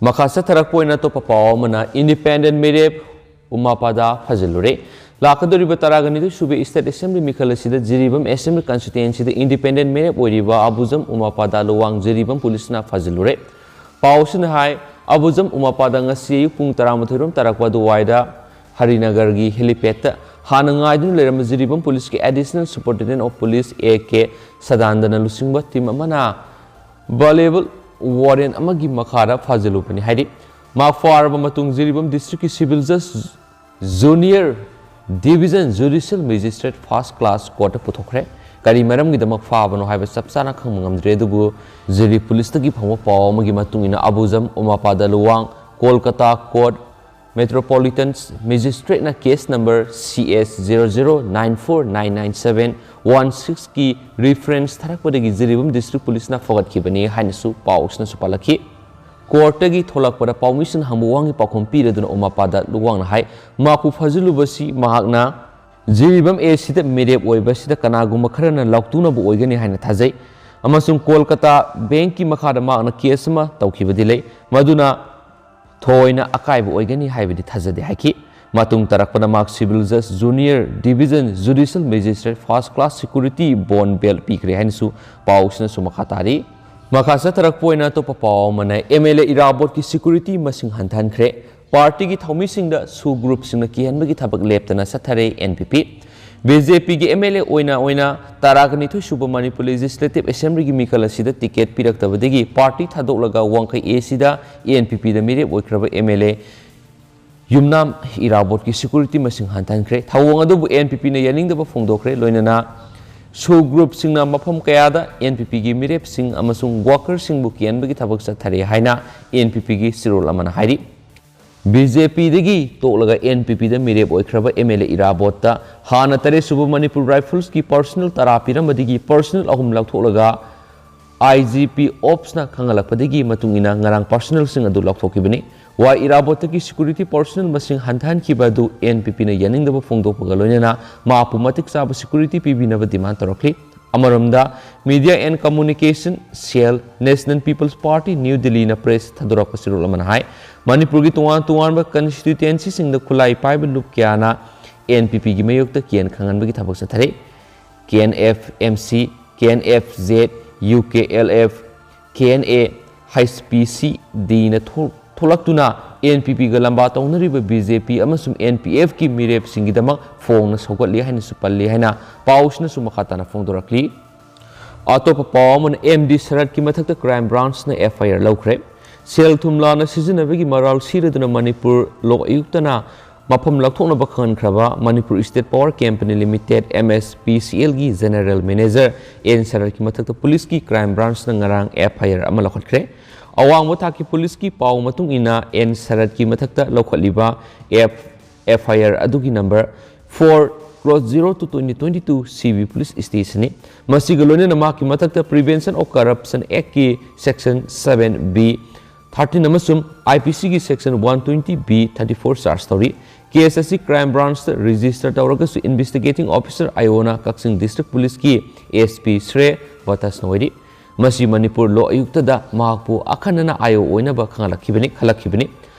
ꯃꯈꯥ ꯆꯠꯊꯔꯛꯄ ꯑꯣꯏꯅ ꯑꯇꯣꯞꯄ ꯄꯥꯎ ꯑꯃꯅ, ꯏꯟꯗꯤꯄꯦꯟꯗꯦꯟ ꯃꯤꯔꯦꯞ ꯎꯃꯥꯄꯥꯗ ꯐꯥꯖꯤꯜꯂꯨꯔꯦ꯫ ꯂꯥꯛꯀꯗꯧꯔꯤꯕ ꯇꯔꯥꯒ ꯅꯤꯊꯣꯏ ꯁꯨꯕ ꯏꯁꯇꯦꯠ ꯑꯦꯁꯦꯝꯕ꯭ꯂꯤ ꯃꯤꯈꯜ ꯑꯁꯤꯗ ꯖꯤꯔꯤꯕꯥꯝ ꯑꯦꯁꯦꯝꯕ꯭ꯂꯤ ꯀꯟꯁꯇꯤꯇ꯭ꯋꯦꯟꯁꯤꯗ ꯏꯟꯗꯤꯄꯦꯟꯗꯦꯟ ꯃꯤꯔꯦꯞ ꯑꯣꯏꯔꯤꯕ ꯑꯕꯨꯖꯝ ꯎꯃꯥꯄꯥꯗ ꯂꯨꯋꯥꯡ ꯖꯤꯔꯤꯕꯥꯝ ꯄꯨꯂꯤꯁꯅ ꯐꯥꯖꯤꯜꯂꯨꯔꯦ꯫ ꯄꯥꯎ ꯑꯁꯤꯅ ꯍꯥꯏ, ꯑꯕꯨꯖꯝ ꯎꯃꯥꯄꯥꯗ ꯉꯁꯤ ꯑꯌꯨꯛ ꯄꯨꯡ ꯇꯔꯥꯃꯥꯊꯣꯏ ꯔꯣꯝ ꯇꯥꯔꯛꯄ ꯑꯗꯨꯋꯥꯏꯗ ꯍꯔꯤꯅꯒꯔꯒꯤ ꯍꯦꯂꯤꯄꯦꯗꯇ ꯍꯥꯟꯅ ꯉꯥꯏꯗꯨꯅ ꯂꯩꯔꯝꯕ ꯖꯤꯔꯤꯕꯥꯝ ꯄꯨꯂꯤꯁꯀꯤ additional superintendent of police A K ꯁꯗꯥꯅꯟꯗꯅ ꯂꯨꯆꯤꯡꯕ ꯇꯤꯝ ꯑꯃꯅ ꯕꯦꯂꯦꯕꯜ ꯋꯥꯔꯦꯟ ꯑꯃꯒꯤ ꯃꯈꯥꯗ ꯐꯥꯖꯤꯜꯂꯨꯕꯅꯤ ꯍꯥꯏꯔꯤ꯫ ꯃꯥ ꯐꯥꯔꯕ ꯃꯇꯨꯡ ꯖꯤꯔꯤꯕꯥꯝ ꯗꯤꯁꯇ꯭ꯔꯤꯛꯀꯤ ꯁꯤꯚꯤꯜ ꯖꯁ junior division judicial magistrate first class ꯀꯣꯔꯠꯇ ꯄꯨꯊꯣꯛꯈ꯭ꯔꯦ꯫ ꯀꯔꯤ ꯃꯔꯝꯒꯤꯗꯃꯛ ꯐꯥꯕꯅꯣ ꯍꯥꯏꯕ ꯆꯞ ꯆꯥꯅ ꯈꯪꯕ ꯉꯝꯗ꯭ꯔꯦ, ꯑꯗꯨꯕꯨ ꯖꯤꯔꯤ ꯄꯨꯂꯤꯁꯇꯒꯤ ꯐꯪꯕ ꯄꯥꯎ ꯑꯃꯒꯤ ꯃꯇꯨꯡ ꯏꯟꯅ ꯑꯕꯨꯖꯝ ꯎꯃꯥꯄꯥꯗ ꯂꯨꯋꯥꯡ ꯀꯣꯜꯀꯇꯥ ꯀꯣꯔꯠ ꯃꯦꯇ꯭ꯔꯣꯄꯣꯂꯤꯇꯟ ꯃꯦꯖꯤꯁꯇ꯭ꯔꯦꯠꯅ case number C S zero zero nine four nine nine seven one ꯁꯤꯛꯁꯀꯤ ꯔꯤꯐꯔꯦꯟꯁ ꯊꯥꯔꯛꯄꯗꯒꯤ ꯖꯤꯔꯤꯕꯥꯝ ꯗꯤꯁꯇ꯭ꯔꯤꯛ ꯄꯨꯂꯤꯁꯅ ꯐꯒꯠꯈꯤꯕꯅꯤ ꯍꯥꯏꯅꯁꯨ ꯄꯥꯎꯁꯤꯅꯁꯨ ꯄꯜꯂꯛꯈꯤ꯫ ꯀꯣꯔꯠꯇꯒꯤ ꯊꯣꯛꯂꯛꯄꯗ ꯄꯥꯎꯃꯤꯁꯤꯡ ꯍꯪꯕ ꯋꯥꯍꯪꯒꯤ ꯄꯥꯎꯈꯨꯝ ꯄꯤꯔꯗꯨꯅ ꯎꯃꯥꯄꯥꯗ ꯂꯨꯋꯥꯡꯅ ꯍꯥꯏ, ꯃꯍꯥꯛꯄꯨ ꯐꯥꯖꯤꯜꯂꯨꯕꯁꯤ ꯃꯍꯥꯛꯅ ꯖꯤꯔꯤꯕꯥꯝ ꯑꯦ ꯁꯤꯗ ꯃꯤꯔꯦꯞ ꯑꯣꯏꯕꯁꯤꯗ ꯀꯅꯥꯒꯨꯝꯕ ꯈꯔꯅ ꯂꯥꯎꯇꯨꯅꯕ ꯑꯣꯏꯒꯅꯤ ꯍꯥꯏꯅ ꯊꯥꯖꯩ ꯑꯃꯁꯨꯡ ꯀꯣꯜꯀꯇꯥ ꯕꯦꯡꯀꯤ ꯃꯈꯥꯗ ꯃꯍꯥꯛꯅ ꯀꯦꯁ ꯑꯃ ꯇꯧꯈꯤꯕꯗꯤ ꯂꯩ, ꯃꯗꯨꯅ ꯊꯣꯏꯅ ꯑꯀꯥꯏꯕ ꯑꯣꯏꯒꯅꯤ ꯍꯥꯏꯕꯗꯤ ꯊꯥꯖꯗꯦ ꯍꯥꯏꯈꯤ꯫ ꯃꯇꯨꯡ ꯇꯥꯔꯛꯄꯗ ꯃꯍꯥꯛ ꯁꯤꯚꯤꯜ ꯖꯁ junior division judicial magistrate first class security bond bail ꯄꯤꯈ꯭ꯔꯦ ꯍꯥꯏꯅꯁꯨ ꯄꯥꯎꯁꯤꯅꯁꯨ ꯃꯈꯥ ꯇꯥꯔꯤ꯫ ꯃꯈꯥ ꯆꯠꯊꯔꯛꯄ ꯑꯣꯏꯅ ꯑꯇꯣꯞꯄ ꯄꯥꯎ ꯑꯃꯅ, ꯑꯦꯝ ꯑꯦꯜ ꯑꯦ ꯏꯔꯥꯕꯣꯠꯀꯤ ꯁꯦꯀ꯭ꯌꯨꯔꯤꯇꯤ ꯃꯁꯤꯡ ꯍꯟꯊꯍꯟꯈ꯭ꯔꯦ꯫ ꯄꯥꯔꯇꯤꯒꯤ ꯊꯧꯃꯤꯁꯤꯡꯗ ꯁꯨ ꯒ꯭ꯔꯨꯞꯁꯤꯡꯅ ꯀꯤꯍꯟꯕꯒꯤ ꯊꯕꯛ ꯂꯦꯞꯇꯅ ꯆꯠꯊꯔꯦ ꯑꯦꯟ ꯄꯤ ꯄꯤ꯫ ꯕꯤ ꯖꯦ ꯄꯤꯒꯤ ꯑꯦꯝ ꯑꯦꯜ ꯑꯦ ꯑꯣꯏꯅ ꯑꯣꯏꯅ ꯇꯔꯥꯒ ꯅꯤꯊꯣꯏ ꯁꯨꯕ ꯃꯅꯤꯄꯨꯔ ꯂꯦꯖꯤꯁꯂꯦꯇꯤꯚ ꯑꯦꯁꯦꯝꯕ꯭ꯂꯤꯒꯤ ꯃꯤꯈꯜ ꯑꯁꯤꯗ ꯇꯤꯀꯦꯠ ꯄꯤꯔꯛꯇꯕꯗꯒꯤ ꯄꯥꯔꯇꯤ ꯊꯥꯗꯣꯛꯂꯒ ꯋꯥꯡꯈꯩ ꯑꯦ ꯁꯤꯗ ꯑꯦꯟ ꯄꯤ ꯄꯤꯗ ꯃꯤꯔꯦꯞ ꯑꯣꯏꯈ꯭ꯔꯕ ꯑꯦꯝ ꯑꯦꯜ ꯑꯦ ꯌꯨꯝꯅꯥꯝ ꯏꯔꯥꯕꯣꯠꯀꯤ ꯁꯦꯀ꯭ꯌꯨꯔꯤꯇꯤ ꯃꯁꯤꯡ ꯍꯟꯊꯍꯟꯈ꯭ꯔꯦ꯫ ꯊꯧꯑꯣꯡ ꯑꯗꯨꯕꯨ ꯑꯦꯟ ꯄꯤ ꯄꯤꯅ ꯌꯥꯅꯤꯡꯗꯕ ꯐꯣꯡꯗꯣꯛꯈ꯭ꯔꯦ꯫ ꯂꯣꯏꯅꯅ ꯁꯨ ꯒ꯭ꯔꯨꯞꯁꯤꯡꯅ ꯃꯐꯝ ꯀꯌꯥꯗ ꯑꯦꯟ ꯄꯤ ꯄꯤꯒꯤ ꯃꯤꯔꯦꯞꯁꯤꯡ ꯑꯃꯁꯨꯡ ꯋꯥꯀꯔꯁꯤꯡꯕꯨ ꯀꯤꯍꯟꯕꯒꯤ ꯊꯕꯛ ꯆꯠꯊꯔꯤ ꯍꯥꯏꯅ ꯑꯦꯟ ꯄꯤ ꯄꯤꯒꯤ ꯆꯦꯔꯣꯜ ꯑꯃꯅ ꯍꯥꯏꯔꯤ꯫ ꯕꯤ ꯖꯦ ꯄꯤꯗꯒꯤ ꯇꯣꯛꯂꯒ ꯑꯦꯟ ꯄꯤ ꯄꯤꯗ ꯃꯤꯔꯦꯞ ꯑꯣꯏꯈ꯭ꯔꯕ ꯑꯦꯝ ꯑꯦꯜ ꯑꯦ ꯏꯔꯥꯕꯣꯠꯇ ꯍꯥꯟꯅ ꯇꯔꯦꯠ ꯁꯨꯕ ꯃꯅꯤꯄꯨꯔ ꯔꯥꯏꯐꯜꯁꯀꯤ ꯄꯔꯁꯅꯦꯜ ꯇꯔꯥ ꯄꯤꯔꯝꯕꯗꯒꯤ ꯄꯔꯁꯅꯦꯜ ꯑꯍꯨꯝ ꯂꯧꯊꯣꯛꯂꯒ ꯑꯥꯏ ꯖꯤ ꯄꯤ ꯑꯣꯞꯁꯅ ꯈꯪꯍꯜꯂꯛꯄꯗꯒꯤ ꯃꯇꯨꯡ ꯏꯟꯅ ꯉꯔꯥꯡ ꯄꯥꯔꯁꯅꯦꯜꯁꯤꯡ ꯑꯗꯨ ꯂꯧꯊꯣꯛꯈꯤꯕꯅꯤ꯫ ꯋꯥꯏ ꯏꯔꯥꯕꯣꯠꯇꯒꯤ ꯁꯦꯀ꯭ꯌꯨꯔꯤꯇꯤ ꯄꯥꯔꯁꯅꯦꯜ ꯃꯁꯤꯡ ꯍꯟꯊꯍꯟꯈꯤꯕ ꯑꯗꯨ ꯑꯦꯟ ꯄꯤ ꯄꯤꯅ ꯌꯥꯅꯤꯡꯗꯕ ꯐꯣꯡꯗꯣꯛꯄꯒ ꯂꯣꯏꯅꯅ ꯃꯍꯥꯛꯄꯨ ꯃꯇꯤꯛ ꯆꯥꯕ ꯁꯦꯀ꯭ꯌꯨꯔꯤꯇꯤ ꯄꯤꯕꯤꯅꯕ ꯗꯤꯃꯥꯟ ꯇꯧꯔꯛꯂꯤ꯫ ꯑꯃꯔꯣꯝꯗ, media and communication cell, national people's party, new ꯗꯤꯜꯂꯤꯅ ꯄ꯭ꯔꯦꯁ ꯊꯥꯗꯣꯔꯛꯄ ꯆꯦꯔꯣꯜ ꯑꯃꯅ ꯍꯥꯏ, ꯃꯅꯤꯄꯨꯔꯒꯤ ꯇꯣꯉꯥꯟ ꯇꯣꯉꯥꯟꯕ ꯀꯟꯁꯇꯤꯇ꯭ꯌꯨꯑꯦꯟꯁꯤꯁꯤꯡꯗ ꯈꯨꯠꯂꯥꯏ ꯄꯥꯏꯕ ꯂꯨꯞ ꯀꯌꯥꯅ ꯑꯦꯟ ꯄꯤ ꯄꯤꯒꯤ ꯃꯥꯌꯣꯛꯇ ꯀꯤꯌꯥꯟ ꯈꯪꯍꯟꯕꯒꯤ ꯊꯕꯛ ꯆꯠꯊꯔꯤ꯫ ꯀꯦ N F M C, K N F Z, U K L F, K N A, H P C ꯗꯤꯅ ꯊꯣꯛ-, ꯊꯣꯛꯂꯛꯇꯨꯅ ꯑꯦꯟ ꯄꯤ ꯄꯤꯒ ꯂꯝꯕꯥ ꯇꯧꯅꯔꯤꯕ ꯕꯤ ꯖꯦ ꯄꯤ ꯑꯃꯁꯨꯡ ꯑꯦꯟ ꯄꯤ ꯑꯦꯐꯀꯤ ꯃꯤꯔꯦꯞꯁꯤꯡꯒꯤꯗꯃꯛ ꯐꯣꯡꯅ ꯁꯧꯒꯠꯂꯤ ꯍꯥꯏꯅꯁꯨ ꯄꯜꯂꯤ ꯍꯥꯏꯅ ꯄꯥꯎꯁꯤꯅꯁꯨ ꯃꯈꯥ ꯇꯥꯅ ꯐꯣꯡꯗꯣꯔꯛꯂꯤ꯫ ꯑꯇꯣꯞꯄ ꯄꯥꯎ ꯑꯃꯅ, ꯑꯦꯝ ꯗꯤ ꯁꯔꯠꯀꯤ ꯃꯊꯛꯇ ꯀ꯭ꯔꯥꯏꯝ ꯕ꯭ꯔꯥꯟꯁꯅ ꯑꯦꯐ ꯑꯥꯏ ꯑꯥꯔ ꯂꯧꯈ꯭ꯔꯦ꯫ ꯁꯦꯜ ꯊꯨꯝ ꯂꯥꯟꯅ ꯁꯤꯖꯤꯟꯅꯕꯒꯤ ꯃꯔꯥꯜ ꯁꯤꯔꯗꯨꯅ ꯃꯅꯤꯄꯨꯔ ꯂꯣ ꯑꯌꯨꯛꯇꯅ ꯃꯐꯝ ꯂꯧꯊꯣꯛꯅꯕ ꯈꯪꯍꯟꯈ꯭ꯔꯕ Manipur state power company limited, M S P C ꯑꯦꯜꯒꯤ ꯖꯦꯅꯔꯦꯜ ꯃꯦꯅꯦꯖꯔ ꯑꯦꯟ ꯁꯔꯠꯀꯤ ꯃꯊꯛꯇ ꯄꯨꯂꯤꯁꯀꯤ ꯀ꯭ꯔꯥꯏꯝ ꯕ꯭ꯔꯥꯟꯁꯅ ꯉꯔꯥꯡ ꯑꯦꯐ ꯑꯥꯏ ꯑꯥꯔ ꯑꯃ ꯂꯧꯈꯠꯈ꯭ꯔꯦ꯫ ꯑꯋꯥꯡꯕ ꯊꯥꯛꯀꯤ ꯄꯨꯂꯤꯁꯀꯤ ꯄꯥꯎ ꯃꯇꯨꯡ ꯏꯟꯅ, ꯑꯦꯟ ꯁꯔꯠꯀꯤ ꯃꯊꯛꯇ ꯂꯧꯈꯠꯂꯤꯕ ꯑꯦꯐ ꯑꯦꯐ ꯑꯥꯏ ꯑꯥꯔ ꯑꯗꯨꯒꯤ number four cross zero two twenty twenty two C B police ꯁ꯭ꯇꯦꯁꯟꯅꯤ꯫ ꯃꯁꯤꯒ ꯂꯣꯏꯅꯅ ꯃꯍꯥꯛꯀꯤ ꯃꯊꯛꯇ ꯄ꯭ꯔꯤꯚꯦꯟꯁꯟ ꯑꯣꯐ ꯀꯔꯞꯁꯟ ꯑꯦꯛꯀꯤ ꯁꯦꯛꯁꯟ ꯁꯚꯦꯟ ꯕꯤ ꯊꯥꯔꯇꯤꯟ ꯑꯃꯁꯨꯡ ꯑꯥꯏ ꯄꯤ ꯁꯤꯒꯤ section one twenty B thirty four charge ꯇꯧꯔꯤ꯫ ꯀꯦꯁ ꯑꯁꯤ ꯀ꯭ꯔꯥꯏꯝ ꯕ꯭ꯔꯥꯟꯁꯇ ꯔꯦꯖꯤꯁꯇꯔ ꯇꯧꯔꯒꯁꯨ, ꯏꯟꯚꯦꯁꯇꯤꯒꯦꯇꯤꯡ ꯑꯣꯐꯤꯁꯔ ꯑꯥꯏ ꯑꯣꯅ ꯀꯛꯆꯤꯡ ꯗꯤꯁꯇ꯭ꯔꯤꯛ ꯄꯨꯂꯤꯁꯀꯤ ꯑꯦꯁ ꯄꯤ ꯁ꯭ꯔꯦ ꯕꯇꯁꯅ ꯑꯣꯏꯔꯤ꯫ ꯃꯁꯤ ꯃꯅꯤꯄꯨꯔ ꯂꯣ ꯑꯌꯨꯛꯇꯗ ꯃꯍꯥꯛꯄꯨ ꯑꯈꯟꯅꯅ ꯑꯥꯏ ꯑꯣ ꯑꯣꯏꯅꯕ ꯈꯪꯍꯜꯂꯛꯈꯤꯕꯅꯤ, ꯈꯜꯂꯛꯈꯤꯕꯅꯤ꯫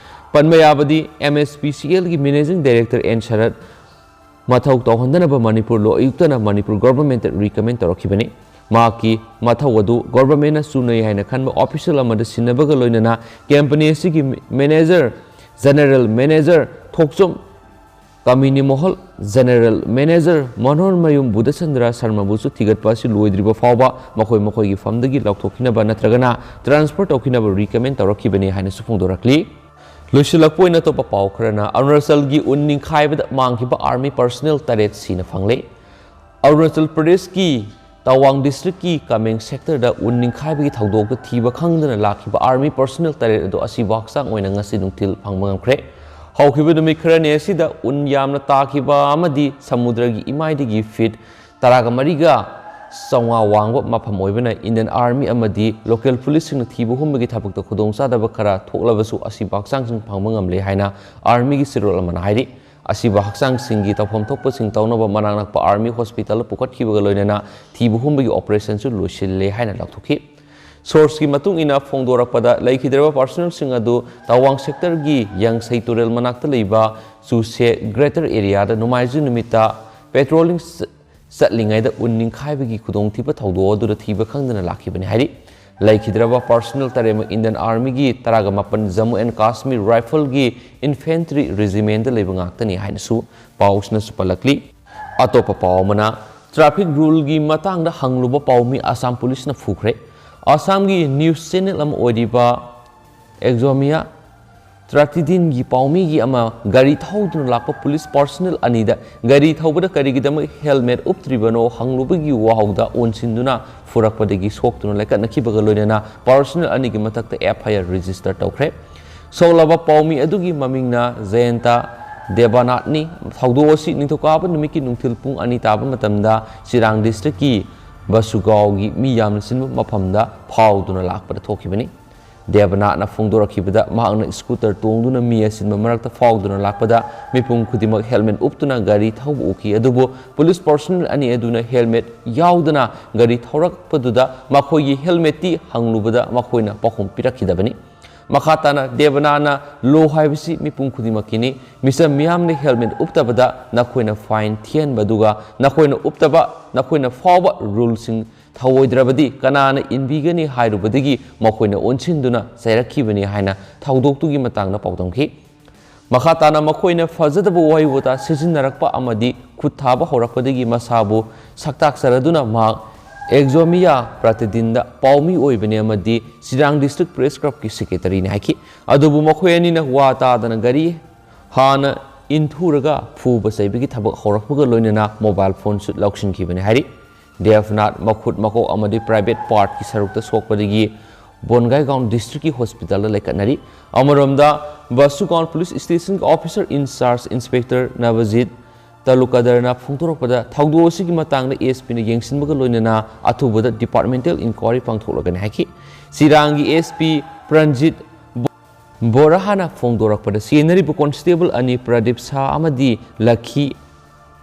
ꯄꯟꯕ ꯌꯥꯕꯗꯤ, M S P C algae managing director and ꯁꯔꯠ ꯃꯊꯧ ꯇꯧꯍꯟꯗꯅꯕ ꯃꯅꯤꯄꯨꯔ ꯂꯣ ꯑꯌꯨꯛꯇꯅ ꯃꯅꯤꯄꯨꯔ ꯒꯣꯚꯔꯟꯃꯦꯟꯠꯇ ꯔꯤꯀꯃꯦꯟ ꯇꯧꯔꯛꯈꯤꯕꯅꯤ꯫ ꯃꯍꯥꯛꯀꯤ ꯃꯊꯧ ꯑꯗꯨ ꯒꯣꯚꯔꯟꯃꯦꯟꯠꯅ ꯆꯨꯝꯅꯩ ꯍꯥꯏꯅ ꯈꯟꯕ ꯑꯣꯐꯤꯁꯤꯌꯦꯜ ꯑꯃꯗ ꯁꯤꯟꯅꯕꯒ ꯂꯣꯏꯅꯅ ꯀꯝꯄꯅꯤ ꯑꯁꯤꯒꯤ ꯃꯦꯅꯦꯖꯔ, ꯖꯦꯅꯔꯦꯜ ꯃꯦꯅꯦꯖꯔ ꯊꯣꯛꯆꯣꯝ ꯀꯥꯃꯤꯅꯤ ꯃꯣꯍꯜ, ꯖꯦꯅꯔꯦꯜ ꯃꯦꯅꯦꯖꯔ ꯃꯅꯣꯍꯔꯃꯌꯨꯝ ꯕꯨꯙꯆꯟꯗ꯭ꯔ ꯁꯔꯃꯕꯨꯁꯨ ꯊꯤꯒꯠꯄ ꯑꯁꯤ ꯂꯣꯏꯗ꯭ꯔꯤꯕ ꯐꯥꯎꯕ ꯃꯈꯣꯏ ꯃꯈꯣꯏꯒꯤ ꯐꯝꯗꯒꯤ ꯂꯧꯊꯣꯛꯈꯤꯅꯕ ꯅꯠꯇ꯭ꯔꯒꯅ ꯇ꯭ꯔꯥꯟꯁꯐꯔ ꯇꯧꯈꯤꯅꯕ ꯔꯤꯀꯃꯦꯟ ꯇꯧꯔꯛꯈꯤꯕꯅꯤ ꯍꯥꯏꯅꯁꯨ ꯐꯣꯡꯗꯣꯔꯛꯂꯤ꯫ ꯂꯣꯏꯁꯤꯜꯂꯛꯄ ꯑꯣꯏꯅ ꯑꯇꯣꯞꯄ ꯄꯥꯎ ꯈꯔꯅ, ꯑꯔꯨꯅꯥꯆꯜꯒꯤ ꯎꯟ ꯅꯤꯡꯈꯥꯏꯕꯗ ꯃꯥꯡꯈꯤꯕ ꯑꯥꯔꯃꯤ ꯄꯔꯁꯅꯦꯜ ꯇꯔꯦꯠ ꯁꯤꯅ ꯐꯪꯂꯦ꯫ ꯑꯔꯨꯅꯥꯆꯜ ꯄ꯭ꯔꯗꯦꯁꯀꯤ ꯇꯋꯥꯡ ꯗꯤꯁꯇ꯭ꯔꯤꯛꯀꯤ ꯀꯃꯦꯡ ꯁꯦꯛꯇꯔꯗ ꯎꯟ ꯅꯤꯡꯈꯥꯏꯕꯒꯤ ꯊꯧꯗꯣꯛꯇ ꯊꯤꯕ ꯈꯪꯗꯅ ꯂꯥꯛꯈꯤꯕ ꯑꯥꯔꯃꯤ ꯄꯔꯁꯅꯦꯜ ꯇꯔꯦꯠ ꯑꯗꯨ ꯑꯁꯤꯕ ꯍꯛꯆꯥꯡ ꯑꯣꯏꯅ ꯉꯁꯤ ꯅꯨꯡꯊꯤꯜ ꯐꯪꯕ ꯉꯝꯈ꯭ꯔꯦ꯫ ꯍꯧꯈꯤꯕ ꯅꯨꯃꯤꯠ ꯈꯔꯅꯤ ꯑꯁꯤꯗ ꯎꯟ ꯌꯥꯝꯅ ꯇꯥꯈꯤꯕ ꯑꯃꯗꯤ ꯁꯃꯨꯗ꯭ꯔꯒꯤ ꯏꯃꯥꯏꯗꯒꯤ ꯐꯤꯠ ꯇꯔꯥꯒ ꯃꯔꯤꯒ ꯆꯥꯝꯃꯉꯥ ꯋꯥꯡꯕ ꯃꯐꯝ ꯑꯣꯏꯕꯅ Indian Army ꯑꯃꯗꯤ local police ꯁꯤꯡꯅ ꯊꯤꯕ ꯍꯨꯝꯕꯒꯤ ꯊꯕꯛꯇ ꯈꯨꯗꯣꯡꯆꯥꯗꯕ ꯈꯔ ꯊꯣꯛꯂꯕꯁꯨ ꯑꯁꯤꯕ ꯍꯛꯆꯥꯡꯁꯤꯡ ꯐꯪꯕ ꯉꯝꯂꯦ ꯍꯥꯏꯅ Army ꯒꯤ ꯆꯦꯔꯣꯜ ꯑꯃꯅ ꯍꯥꯏꯔꯤ꯫ ꯑꯁꯤꯕ ꯍꯛꯆꯥꯡꯁꯤꯡꯒꯤ ꯇꯧꯐꯝ ꯊꯣꯛꯄꯁꯤꯡ ꯇꯧꯅꯕ ꯃꯅꯥꯛ ꯅꯛꯄ Army hospital ꯗ ꯄꯨꯈꯠꯈꯤꯕꯒ ꯂꯣꯏꯅꯅ ꯊꯤꯕ ꯍꯨꯝꯕꯒꯤ operation ꯁꯨ ꯂꯣꯏꯁꯤꯜꯂꯦ ꯍꯥꯏꯅ ꯂꯥꯎꯊꯣꯛꯈꯤ꯫ Source ꯀꯤ ꯃꯇꯨꯡ ꯏꯟꯅ ꯐꯣꯡꯗꯣꯔꯛꯄꯗ, ꯂꯩꯈꯤꯗ꯭ꯔꯕ personnel ꯁꯤꯡ ꯑꯗꯨ ꯇꯋꯥꯡ sector ꯒꯤ ꯌꯥꯡꯁꯩ ꯇꯨꯔꯦꯜ ꯃꯅꯥꯛꯇ ꯂꯩꯕ ꯆꯨꯁꯦ Greater Area ꯗ ꯅꯣꯡꯃꯥꯏꯖꯤꯡ ꯅꯨꯃꯤꯠꯇ patrolling ꯆ-, ꯆꯠꯂꯤꯉꯩꯗ ꯎꯟ ꯅꯤꯡꯈꯥꯏꯕꯒꯤ ꯈꯨꯗꯣꯡꯊꯤꯕ ꯊꯧꯗꯣꯛ ꯑꯗꯨꯗ ꯊꯤꯕ ꯈꯪꯗꯅ ꯂꯥꯛꯈꯤꯕꯅꯤ ꯍꯥꯏꯔꯤ꯫ ꯂꯩꯈꯤꯗ꯭ꯔꯕ personnel ꯇꯔꯦꯠꯃꯛ Indian Army ꯒꯤ ꯇꯔꯥꯒ ꯃꯥꯄꯟ Jammu and Kashmir Rifle ꯒꯤ Infantry Regiment ꯗ ꯂꯩꯕ ꯉꯥꯛꯇꯅꯤ ꯍꯥꯏꯅꯁꯨ ꯄꯥꯎꯁꯤꯅꯁꯨ ꯄꯜꯂꯛꯂꯤ꯫ ꯑꯇꯣꯞꯄ ꯄꯥꯎ ꯑꯃꯅ, traffic rule ꯒꯤ ꯃꯇꯥꯡꯗ ꯍꯪꯂꯨꯕ ꯄꯥꯎꯃꯤ ꯑꯁꯥꯝ police ꯅ ꯐꯨꯈ꯭ꯔꯦ꯫ ꯑꯁꯥꯝꯒꯤ news channel ꯑꯃ ꯑꯣꯏꯔꯤꯕ Exomia Pratidin ꯒꯤ ꯄꯥꯎꯃꯤꯒꯤ ꯑꯃ ꯒꯥꯔꯤ ꯊꯧꯗꯨꯅ ꯂꯥꯛꯄ police personnel ꯑꯅꯤꯗ ꯒꯥꯔꯤ ꯊꯧꯕꯗ ꯀꯔꯤꯒꯤꯗꯃꯛ helmet ꯎꯞꯇ꯭ꯔꯤꯕꯅꯣ ꯍꯪꯂꯨꯕꯒꯤ ꯋꯥꯍꯧꯗ ꯑꯣꯟꯁꯤꯟꯗꯨꯅ ꯐꯨꯔꯛꯄꯗꯒꯤ ꯁꯣꯛꯇꯨꯅ ꯂꯩꯀꯠꯅꯈꯤꯕꯒ ꯂꯣꯏꯅꯅ personnel ꯑꯅꯤꯒꯤ ꯃꯊꯛꯇ F I R register ꯇꯧꯈ꯭ꯔꯦ꯫ ꯁꯣꯛꯂꯕ ꯄꯥꯎꯃꯤ ꯑꯗꯨꯒꯤ ꯃꯃꯤꯡꯅ ꯖꯌꯟꯇ ꯗꯦꯕꯅꯥꯊꯅꯤ꯫ ꯊꯧꯗꯣꯛ ꯑꯁꯤ ꯅꯤꯡꯊꯧꯀꯥꯕ ꯅꯨꯃꯤꯠꯀꯤ ꯅꯨꯡꯊꯤꯜ ꯄꯨꯡ ꯑꯅꯤ ꯇꯥꯕ ꯃꯇꯝꯗ ꯆꯤꯔꯥꯡ district ꯀꯤ ꯕꯁꯨꯒꯥꯎꯒꯤ ꯃꯤ ꯌꯥꯝꯅ ꯆꯤꯟꯕ ꯃꯐꯝꯗ ꯐꯥꯎꯗꯨꯅ ꯂꯥꯛꯄꯗ ꯊꯣꯛꯈꯤꯕꯅꯤ꯫ ꯗꯦꯕꯅꯥꯊꯅ ꯐꯣꯡꯗꯣꯔꯛꯈꯤꯕꯗ, ꯃꯍꯥꯛꯅ scooter ꯇꯣꯡꯗꯨꯅ ꯃꯤ ꯑꯆꯤꯟꯕ ꯃꯔꯛꯇ ꯐꯥꯎꯗꯨꯅ ꯂꯥꯛꯄꯗ ꯃꯤꯄꯨꯝ ꯈꯨꯗꯤꯡꯃꯛ helmet ꯎꯞꯇꯨꯅ ꯒꯥꯔꯤ ꯊꯧꯕ ꯎꯈꯤ, ꯑꯗꯨꯕꯨ police personnel ꯑꯅꯤ ꯑꯗꯨꯅ helmet ꯌꯥꯎꯗꯅ ꯒꯥꯔꯤ ꯊꯧꯔꯛꯄꯗꯨꯗ ꯃꯈꯣꯏꯒꯤ helmet ꯇꯤ ꯍꯪꯂꯨꯕꯗ ꯃꯈꯣꯏꯅ ꯄꯥꯎꯈꯨꯝ ꯄꯤꯔꯛꯈꯤꯗꯕꯅꯤ꯫ ꯃꯈꯥ ꯇꯥꯅ ꯗꯦꯕꯅꯥꯊꯅ law ꯍꯥꯏꯕꯁꯤ ꯃꯤꯄꯨꯝ ꯈꯨꯗꯤꯡꯃꯛꯀꯤꯅꯤ꯫ ꯃꯤꯆꯝ ꯃꯤꯌꯥꯝꯅ helmet ꯎꯞꯇꯕꯗ ꯅꯈꯣꯏꯅ fine ꯊꯤꯍꯟꯕ, ꯑꯗꯨꯒ ꯅꯈꯣꯏꯅ ꯎꯞꯇꯕ, ꯅꯈꯣꯏꯅ ꯐꯥꯎꯕ rule ꯁꯤꯡ ꯊꯧꯑꯣꯏꯗ꯭ꯔꯕꯗꯤ ꯀꯅꯥꯅ ꯏꯟꯕꯤꯒꯅꯤ ꯍꯥꯏꯔꯨꯕꯗꯒꯤ ꯃꯈꯣꯏꯅ ꯑꯣꯟꯁꯤꯟꯗꯨꯅ ꯆꯩꯔꯛꯈꯤꯕꯅꯤ ꯍꯥꯏꯅ ꯊꯧꯗꯣꯛꯇꯨꯒꯤ ꯃꯇꯥꯡꯗ ꯄꯥꯎꯗꯝꯈꯤ꯫ ꯃꯈꯥ ꯇꯥꯅ ꯃꯈꯣꯏꯅ ꯐꯖꯗꯕ ꯋꯥꯍꯩ ꯋꯥꯇꯥ ꯁꯤꯖꯤꯟꯅꯔꯛꯄ ꯑꯃꯗꯤ ꯈꯨꯠ ꯊꯥꯕ ꯍꯧꯔꯛꯄꯗꯒꯤ ꯃꯁꯥꯕꯨ ꯁꯛꯇꯥꯛꯆꯔꯗꯨꯅ ꯃꯍꯥꯛ Exomia Pratidin ꯗ ꯄꯥꯎꯃꯤ ꯑꯣꯏꯕꯅꯤ ꯑꯃꯗꯤ ꯆꯤꯔꯥꯡ district press club ꯀꯤ secretary ꯅꯤ ꯍꯥꯏꯈꯤ꯫ ꯑꯗꯨꯕꯨ ꯃꯈꯣꯏ ꯑꯅꯤꯅ ꯋꯥ ꯇꯥꯗꯅ ꯒꯥꯔꯤ ꯍꯥꯟꯅ ꯏꯟꯊꯨꯔꯒ ꯐꯨꯕ ꯆꯩꯕꯒꯤ ꯊꯕꯛ ꯍꯧꯔꯛꯄꯒ ꯂꯣꯏꯅꯅ mobile phone ꯁꯨ ꯂꯧꯁꯤꯟꯈꯤꯕꯅꯤ ꯍꯥꯏꯔꯤ꯫ ꯗꯦꯕꯅꯥꯊ ꯃꯈꯨꯠ ꯃꯀꯣꯛ ꯑꯃꯗꯤ private part ꯀꯤ ꯁꯔꯨꯛꯇ ꯁꯣꯛꯄꯗꯒꯤ Bongaigaon district ꯀꯤ hospital ꯗ ꯂꯩꯈꯠꯅꯔꯤ꯫ ꯑꯃꯔꯣꯝꯗ, ꯕꯁꯨꯒꯥꯎꯟ police station ꯒꯤ officer in charge Inspector ꯅꯕꯖꯤꯠ ꯇꯥꯂꯨꯀꯗꯔꯅ ꯐꯣꯡꯗꯣꯔꯛꯄꯗ, ꯊꯧꯗꯣꯛ ꯑꯁꯤꯒꯤ ꯃꯇꯥꯡꯗ ꯑꯦꯁ ꯄꯤꯅ ꯌꯦꯡꯁꯤꯟꯕꯒ ꯂꯣꯏꯅꯅ ꯑꯊꯨꯕꯗ ꯗꯤꯄꯥꯔꯠꯃꯦꯟꯇꯦꯜ ꯏꯟꯀ꯭ꯋꯥꯔꯤ ꯄꯥꯡꯊꯣꯛꯂꯒꯅꯤ ꯍꯥꯏꯈꯤ꯫ ꯆꯤꯔꯥꯡꯒꯤ ꯑꯦꯁ ꯄꯤ ꯄ꯭ꯔꯟꯖꯤꯠ ꯕꯣꯔꯥꯍꯥꯅ ꯐꯣꯡꯗꯣꯔꯛꯄꯗ, ꯆꯦꯟꯅꯔꯤꯕ ꯀꯣꯟꯁꯇꯦꯕꯜ ꯑꯅꯤ ꯄ꯭ꯔꯗꯤꯞ ꯁꯥ ꯑꯃꯗꯤ ꯂꯈꯤ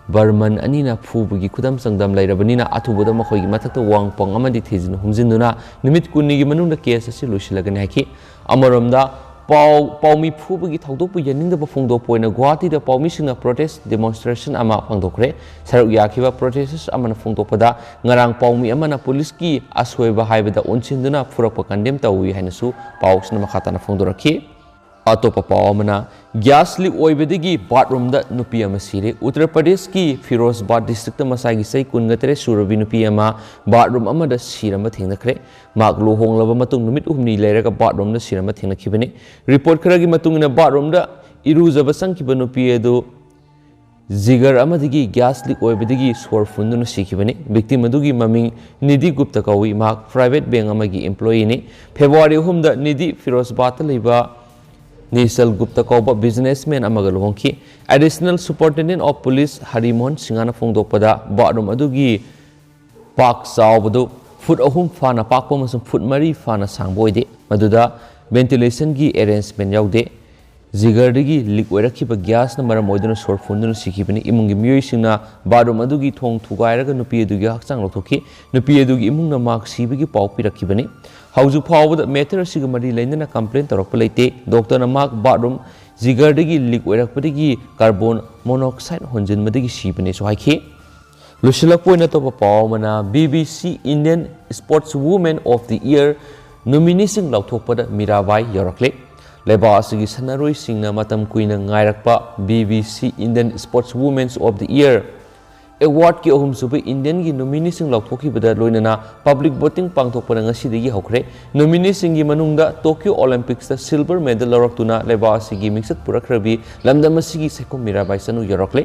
ꯕꯔꯃꯟ ꯑꯅꯤꯅ ꯐꯨꯕꯒꯤ ꯈꯨꯗꯝ ꯆꯥꯡꯗꯝ ꯂꯩꯔꯕꯅꯤꯅ, ꯑꯊꯨꯕꯗ ꯃꯈꯣꯏꯒꯤ ꯃꯊꯛꯇ ꯋꯥꯡꯄꯪ ꯑꯃꯗꯤ ꯊꯤꯖꯤꯟ ꯍꯨꯝꯖꯤꯟꯗꯨꯅ ꯅꯨꯃꯤꯠ ꯀꯨꯟꯅꯤꯒꯤ ꯃꯅꯨꯡꯗ ꯀꯦꯁ ꯑꯁꯤ ꯂꯣꯏꯁꯤꯜꯂꯒꯅꯤ ꯍꯥꯏꯈꯤ꯫ ꯑꯃꯔꯣꯝꯗ, ꯄꯥꯎ, ꯄꯥꯎꯃꯤ ꯐꯨꯕꯒꯤ ꯊꯧꯗꯣꯛꯄꯨ ꯌꯥꯅꯤꯡꯗꯕ ꯐꯣꯡꯗꯣꯛꯄ ꯑꯣꯏꯅ ꯒꯨꯋꯥꯍꯥꯇꯤꯗ ꯄꯥꯎꯃꯤꯁꯤꯡꯅ ꯄ꯭ꯔꯣꯇꯦꯁ ꯗꯦꯃꯣꯟꯁꯇ꯭ꯔꯦꯁꯟ ꯑꯃ ꯄꯥꯡꯊꯣꯛꯈ꯭ꯔꯦ꯫ ꯁꯔꯨꯛ ꯌꯥꯈꯤꯕ ꯄ꯭ꯔꯣꯇꯦꯁꯇꯔꯁ ꯑꯃꯅ ꯐꯣꯡꯗꯣꯛꯄꯗ, ꯉꯔꯥꯡ ꯄꯥꯎꯃꯤ ꯑꯃꯅ ꯄꯨꯂꯤꯁꯀꯤ ꯑꯁꯣꯏꯕ ꯍꯥꯏꯕꯗ ꯑꯣꯟꯁꯤꯟꯗꯨꯅ ꯐꯨꯔꯛꯄ ꯀꯟꯗꯦꯝ ꯇꯧꯏ ꯍꯥꯏꯅꯁꯨ ꯄꯥꯎꯁꯤꯅ ꯃꯈꯥ ꯇꯥꯅ ꯐꯣꯡꯗꯣꯔꯛꯈꯤ꯫ ꯑꯇꯣꯞꯄ ꯄꯥꯎ ꯑꯃꯅ, ꯒ꯭ꯌꯥꯁ ꯂꯤꯛ ꯑꯣꯏꯕꯗꯒꯤ ꯕꯥꯠꯔꯨꯝꯗ ꯅꯨꯄꯤ ꯑꯃ ꯁꯤꯔꯦ꯫ ꯎꯠꯇꯔ ꯄ꯭ꯔꯗꯦꯁꯀꯤ ꯐꯤꯔꯣꯖꯕꯥꯗ ꯗꯤꯁꯇ꯭ꯔꯤꯛꯇ ꯃꯁꯥꯒꯤ ꯆꯍꯤ ꯀꯨꯟꯒ ꯇꯔꯦꯠ ꯁꯨꯔꯕꯤ ꯅꯨꯄꯤ ꯑꯃ ꯕꯥꯠꯔꯨꯝ ꯑꯃꯗ ꯁꯤꯔꯝꯕ ꯊꯦꯡꯅꯈ꯭ꯔꯦ꯫ ꯃꯍꯥꯛ ꯂꯨꯍꯣꯡꯂꯕ ꯃꯇꯨꯡ ꯅꯨꯃꯤꯠ ꯍꯨꯝꯅꯤ ꯂꯩꯔꯒ ꯕꯥꯠꯔꯨꯝꯗ ꯁꯤꯔꯝꯕ ꯊꯦꯡꯅꯈꯤꯕꯅꯤ꯫ ꯔꯤꯄꯣꯔꯠ ꯈꯔꯒꯤ ꯃꯇꯨꯡ ꯏꯟꯅ, ꯕꯥꯠꯔꯨꯝꯗ ꯏꯔꯨꯖꯕ ꯆꯪꯈꯤꯕ ꯅꯨꯄꯤ ꯑꯗꯨ ꯖꯤꯒꯔ ꯑꯃꯗꯒꯤ ꯒ꯭ꯌꯥꯁ ꯂꯤꯛ ꯑꯣꯏꯕꯗꯒꯤ ꯁꯣꯔ ꯐꯨꯟꯗꯨꯅ ꯁꯤꯈꯤꯕꯅꯤ꯫ ꯚꯤꯛꯇꯤꯝ ꯑꯗꯨꯒꯤ ꯃꯃꯤꯡ ꯅꯤꯙꯤ ꯒꯨꯞꯇ ꯀꯧꯏ꯫ ꯃꯍꯥꯛ ꯄ꯭ꯔꯥꯏꯚꯦꯠ ꯕꯦꯡꯛ ꯑꯃꯒꯤ ꯏꯝꯄ꯭ꯂꯣꯌꯤꯅꯤ꯫ ꯐꯦꯕ꯭ꯔꯨꯋꯥꯔꯤ ꯑꯍꯨꯝꯗ ꯅꯤꯙꯤ ꯐꯤꯔꯣꯖꯕꯥꯗꯇ ꯂꯩꯕ ꯅꯤꯁꯜ ꯒꯨꯞꯇ ꯀꯧꯕ ꯕꯤꯖꯤꯅꯦꯁꯃꯦꯟ ꯑꯃꯒ ꯂꯨꯍꯣꯡꯈꯤ꯫ ꯑꯦꯗꯤꯁꯅꯦꯜ ꯁꯨꯄꯔꯤꯟꯇꯦꯟꯗꯦꯟꯠ ꯑꯣꯐ ꯄꯨꯂꯤꯁ ꯍꯔꯤꯃꯣꯍꯟ ꯁꯤꯡꯍꯅ ꯐꯣꯡꯗꯣꯛꯄꯗ, ꯕꯥꯠꯔꯨꯝ ꯑꯗꯨꯒꯤ ꯄꯥꯛ ꯆꯥꯎꯕꯗꯨ ꯐꯨꯠ ꯑꯍꯨꯝ ꯐꯥꯅ ꯄꯥꯛꯄ ꯑꯃꯁꯨꯡ ꯐꯨꯠ ꯃꯔꯤ ꯐꯥꯅ ꯁꯥꯡꯕ ꯑꯣꯏꯗꯦ꯫ ꯃꯗꯨꯗ ꯚꯦꯟꯇꯤꯂꯦꯁꯟꯒꯤ ꯑꯦꯔꯦꯟꯖꯃꯦꯟ ꯌꯥꯎꯗꯦ꯫ ꯖꯤꯒꯔꯗꯒꯤ ꯂꯤꯛ ꯑꯣꯏꯔꯛꯈꯤꯕ ꯒ꯭ꯌꯥꯁꯅ ꯃꯔꯝ ꯑꯣꯏꯗꯨꯅ ꯁꯣꯔ ꯐꯨꯟꯗꯨꯅ ꯁꯤꯈꯤꯕꯅꯤ꯫ ꯏꯃꯨꯡꯒꯤ ꯃꯤꯑꯣꯏꯁꯤꯡꯅ ꯕꯥꯠꯔꯨꯝ ꯑꯗꯨꯒꯤ ꯊꯣꯡ ꯊꯨꯒꯥꯏꯔꯒ ꯅꯨꯄꯤ ꯑꯗꯨꯒꯤ ꯍꯛꯆꯥꯡ ꯂꯧꯊꯣꯛꯈꯤ꯫ ꯅꯨꯄꯤ ꯑꯗꯨꯒꯤ ꯏꯃꯨꯡꯅ ꯃꯍꯥꯛ ꯁꯤꯕꯒꯤ ꯄꯥꯎ ꯄꯤꯔꯛꯈꯤꯕꯅꯤ꯫ ꯍꯧꯖꯤꯛ ꯐꯥꯎꯕꯗ ꯃꯦꯇꯔ ꯑꯁꯤꯒ ꯃꯔꯤ ꯂꯩꯅꯅ ꯀꯝꯄ꯭ꯂꯦꯟ ꯇꯧꯔꯛꯄ ꯂꯩꯇꯦ꯫ ꯗꯣꯛꯇꯔꯅ ꯃꯍꯥꯛ ꯕꯥꯠꯔꯨꯝ ꯖꯤꯒꯔꯗꯒꯤ ꯂꯤꯛ ꯑꯣꯏꯔꯛꯄꯗꯒꯤ ꯀꯥꯔꯕꯣꯟ ꯃꯣꯅꯣꯛꯁꯥꯏꯗ ꯍꯣꯟꯖꯤꯟꯕꯗꯒꯤꯁꯨ ꯍꯥꯏꯈꯤ꯫ ꯂꯣꯏꯁꯤꯜꯂꯛꯄ ꯑꯣꯏꯅ ꯑꯇꯣꯞꯄ ꯄꯥꯎ ꯑꯃꯅ, B B C Indian Sports Women of the Year ꯅꯣꯃꯤꯅꯤꯁꯤꯡ ꯂꯥꯎꯊꯣꯛꯄꯗ ꯃꯤꯔꯥꯕꯥꯏ ꯌꯧꯔꯛꯂꯦ꯫ ꯂꯩꯕꯥꯛ ꯑꯁꯤꯒꯤ ꯁꯥꯟꯅꯔꯣꯏꯁꯤꯡꯅ ꯃꯇꯝ ꯀꯨꯏꯅ ꯉꯥꯏꯔꯛꯄ B B C Indian Sports Women of the Year ꯑꯦꯋꯥꯔꯗꯀꯤ ꯑꯍꯨꯝꯁꯨꯕ ꯏꯟꯗꯤꯌꯟꯒꯤ ꯅꯣꯃꯤꯅꯤꯁꯤꯡ ꯂꯥꯎꯊꯣꯛꯈꯤꯕꯗ ꯂꯣꯏꯅꯅ ꯄꯕ꯭ꯂꯤꯛ ꯚꯣꯇꯤꯡ ꯄꯥꯡꯊꯣꯛꯄꯅ ꯉꯁꯤꯗꯒꯤ ꯍꯧꯈ꯭ꯔꯦ꯫ ꯅꯣꯃꯤꯅꯤꯁꯤꯡꯒꯤ ꯃꯅꯨꯡꯗ ꯇꯣꯀꯤꯌꯣ ꯑꯣꯂꯤꯝꯄꯤꯛꯁꯇ ꯁꯤꯜꯚꯔ ꯃꯦꯗꯜ ꯂꯧꯔꯛꯇꯨꯅ ꯂꯩꯕꯥꯛ ꯑꯁꯤꯒꯤ ꯃꯤꯡꯆꯠ ꯄꯨꯔꯛꯈ꯭ꯔꯕꯤ ꯂꯝꯗꯝ ꯑꯁꯤꯒꯤ ꯁꯦꯛꯐꯝ ꯃꯤꯔꯥꯕꯥꯏ ꯆꯅꯨ ꯌꯧꯔꯛꯂꯦ꯫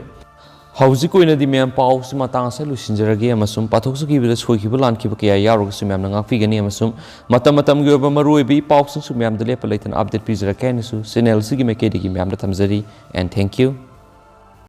ꯍꯧꯖꯤꯛꯀꯤ ꯑꯣꯏꯅꯗꯤ ꯃꯌꯥꯝ, ꯄꯥꯎꯁꯤ ꯃꯇꯥꯡ ꯑꯁꯤꯗ ꯂꯣꯏꯁꯤꯟꯖꯔꯒꯦ ꯑꯃꯁꯨꯡ ꯄꯥꯊꯣꯛꯆꯈꯤꯕꯗ ꯁꯣꯏꯈꯤꯕ ꯂꯥꯟꯈꯤꯕ ꯀꯌꯥ ꯌꯥꯎꯔꯒꯁꯨ ꯃꯌꯥꯝꯅ ꯉꯥꯛꯄꯤꯒꯅꯤ ꯑꯃꯁꯨꯡ ꯃꯇꯝ ꯃꯇꯝꯒꯤ ꯑꯣꯏꯕ ꯃꯔꯨꯑꯣꯏꯕ ꯏ ꯄꯥꯎꯁꯤꯡꯁꯨ ꯃꯌꯥꯝꯗ ꯂꯦꯞꯄ ꯂꯩꯇꯅ ꯑꯞꯗꯦꯠ ꯄꯤꯖꯔꯛꯀꯦ ꯍꯥꯏꯅꯁꯨ ꯆꯦꯅꯦꯜꯁꯤꯒꯤ ꯃꯥꯏꯀꯩꯗꯒꯤ ꯃꯌꯥꯝꯗ ꯊꯝꯖꯔꯤ꯫ And thank you.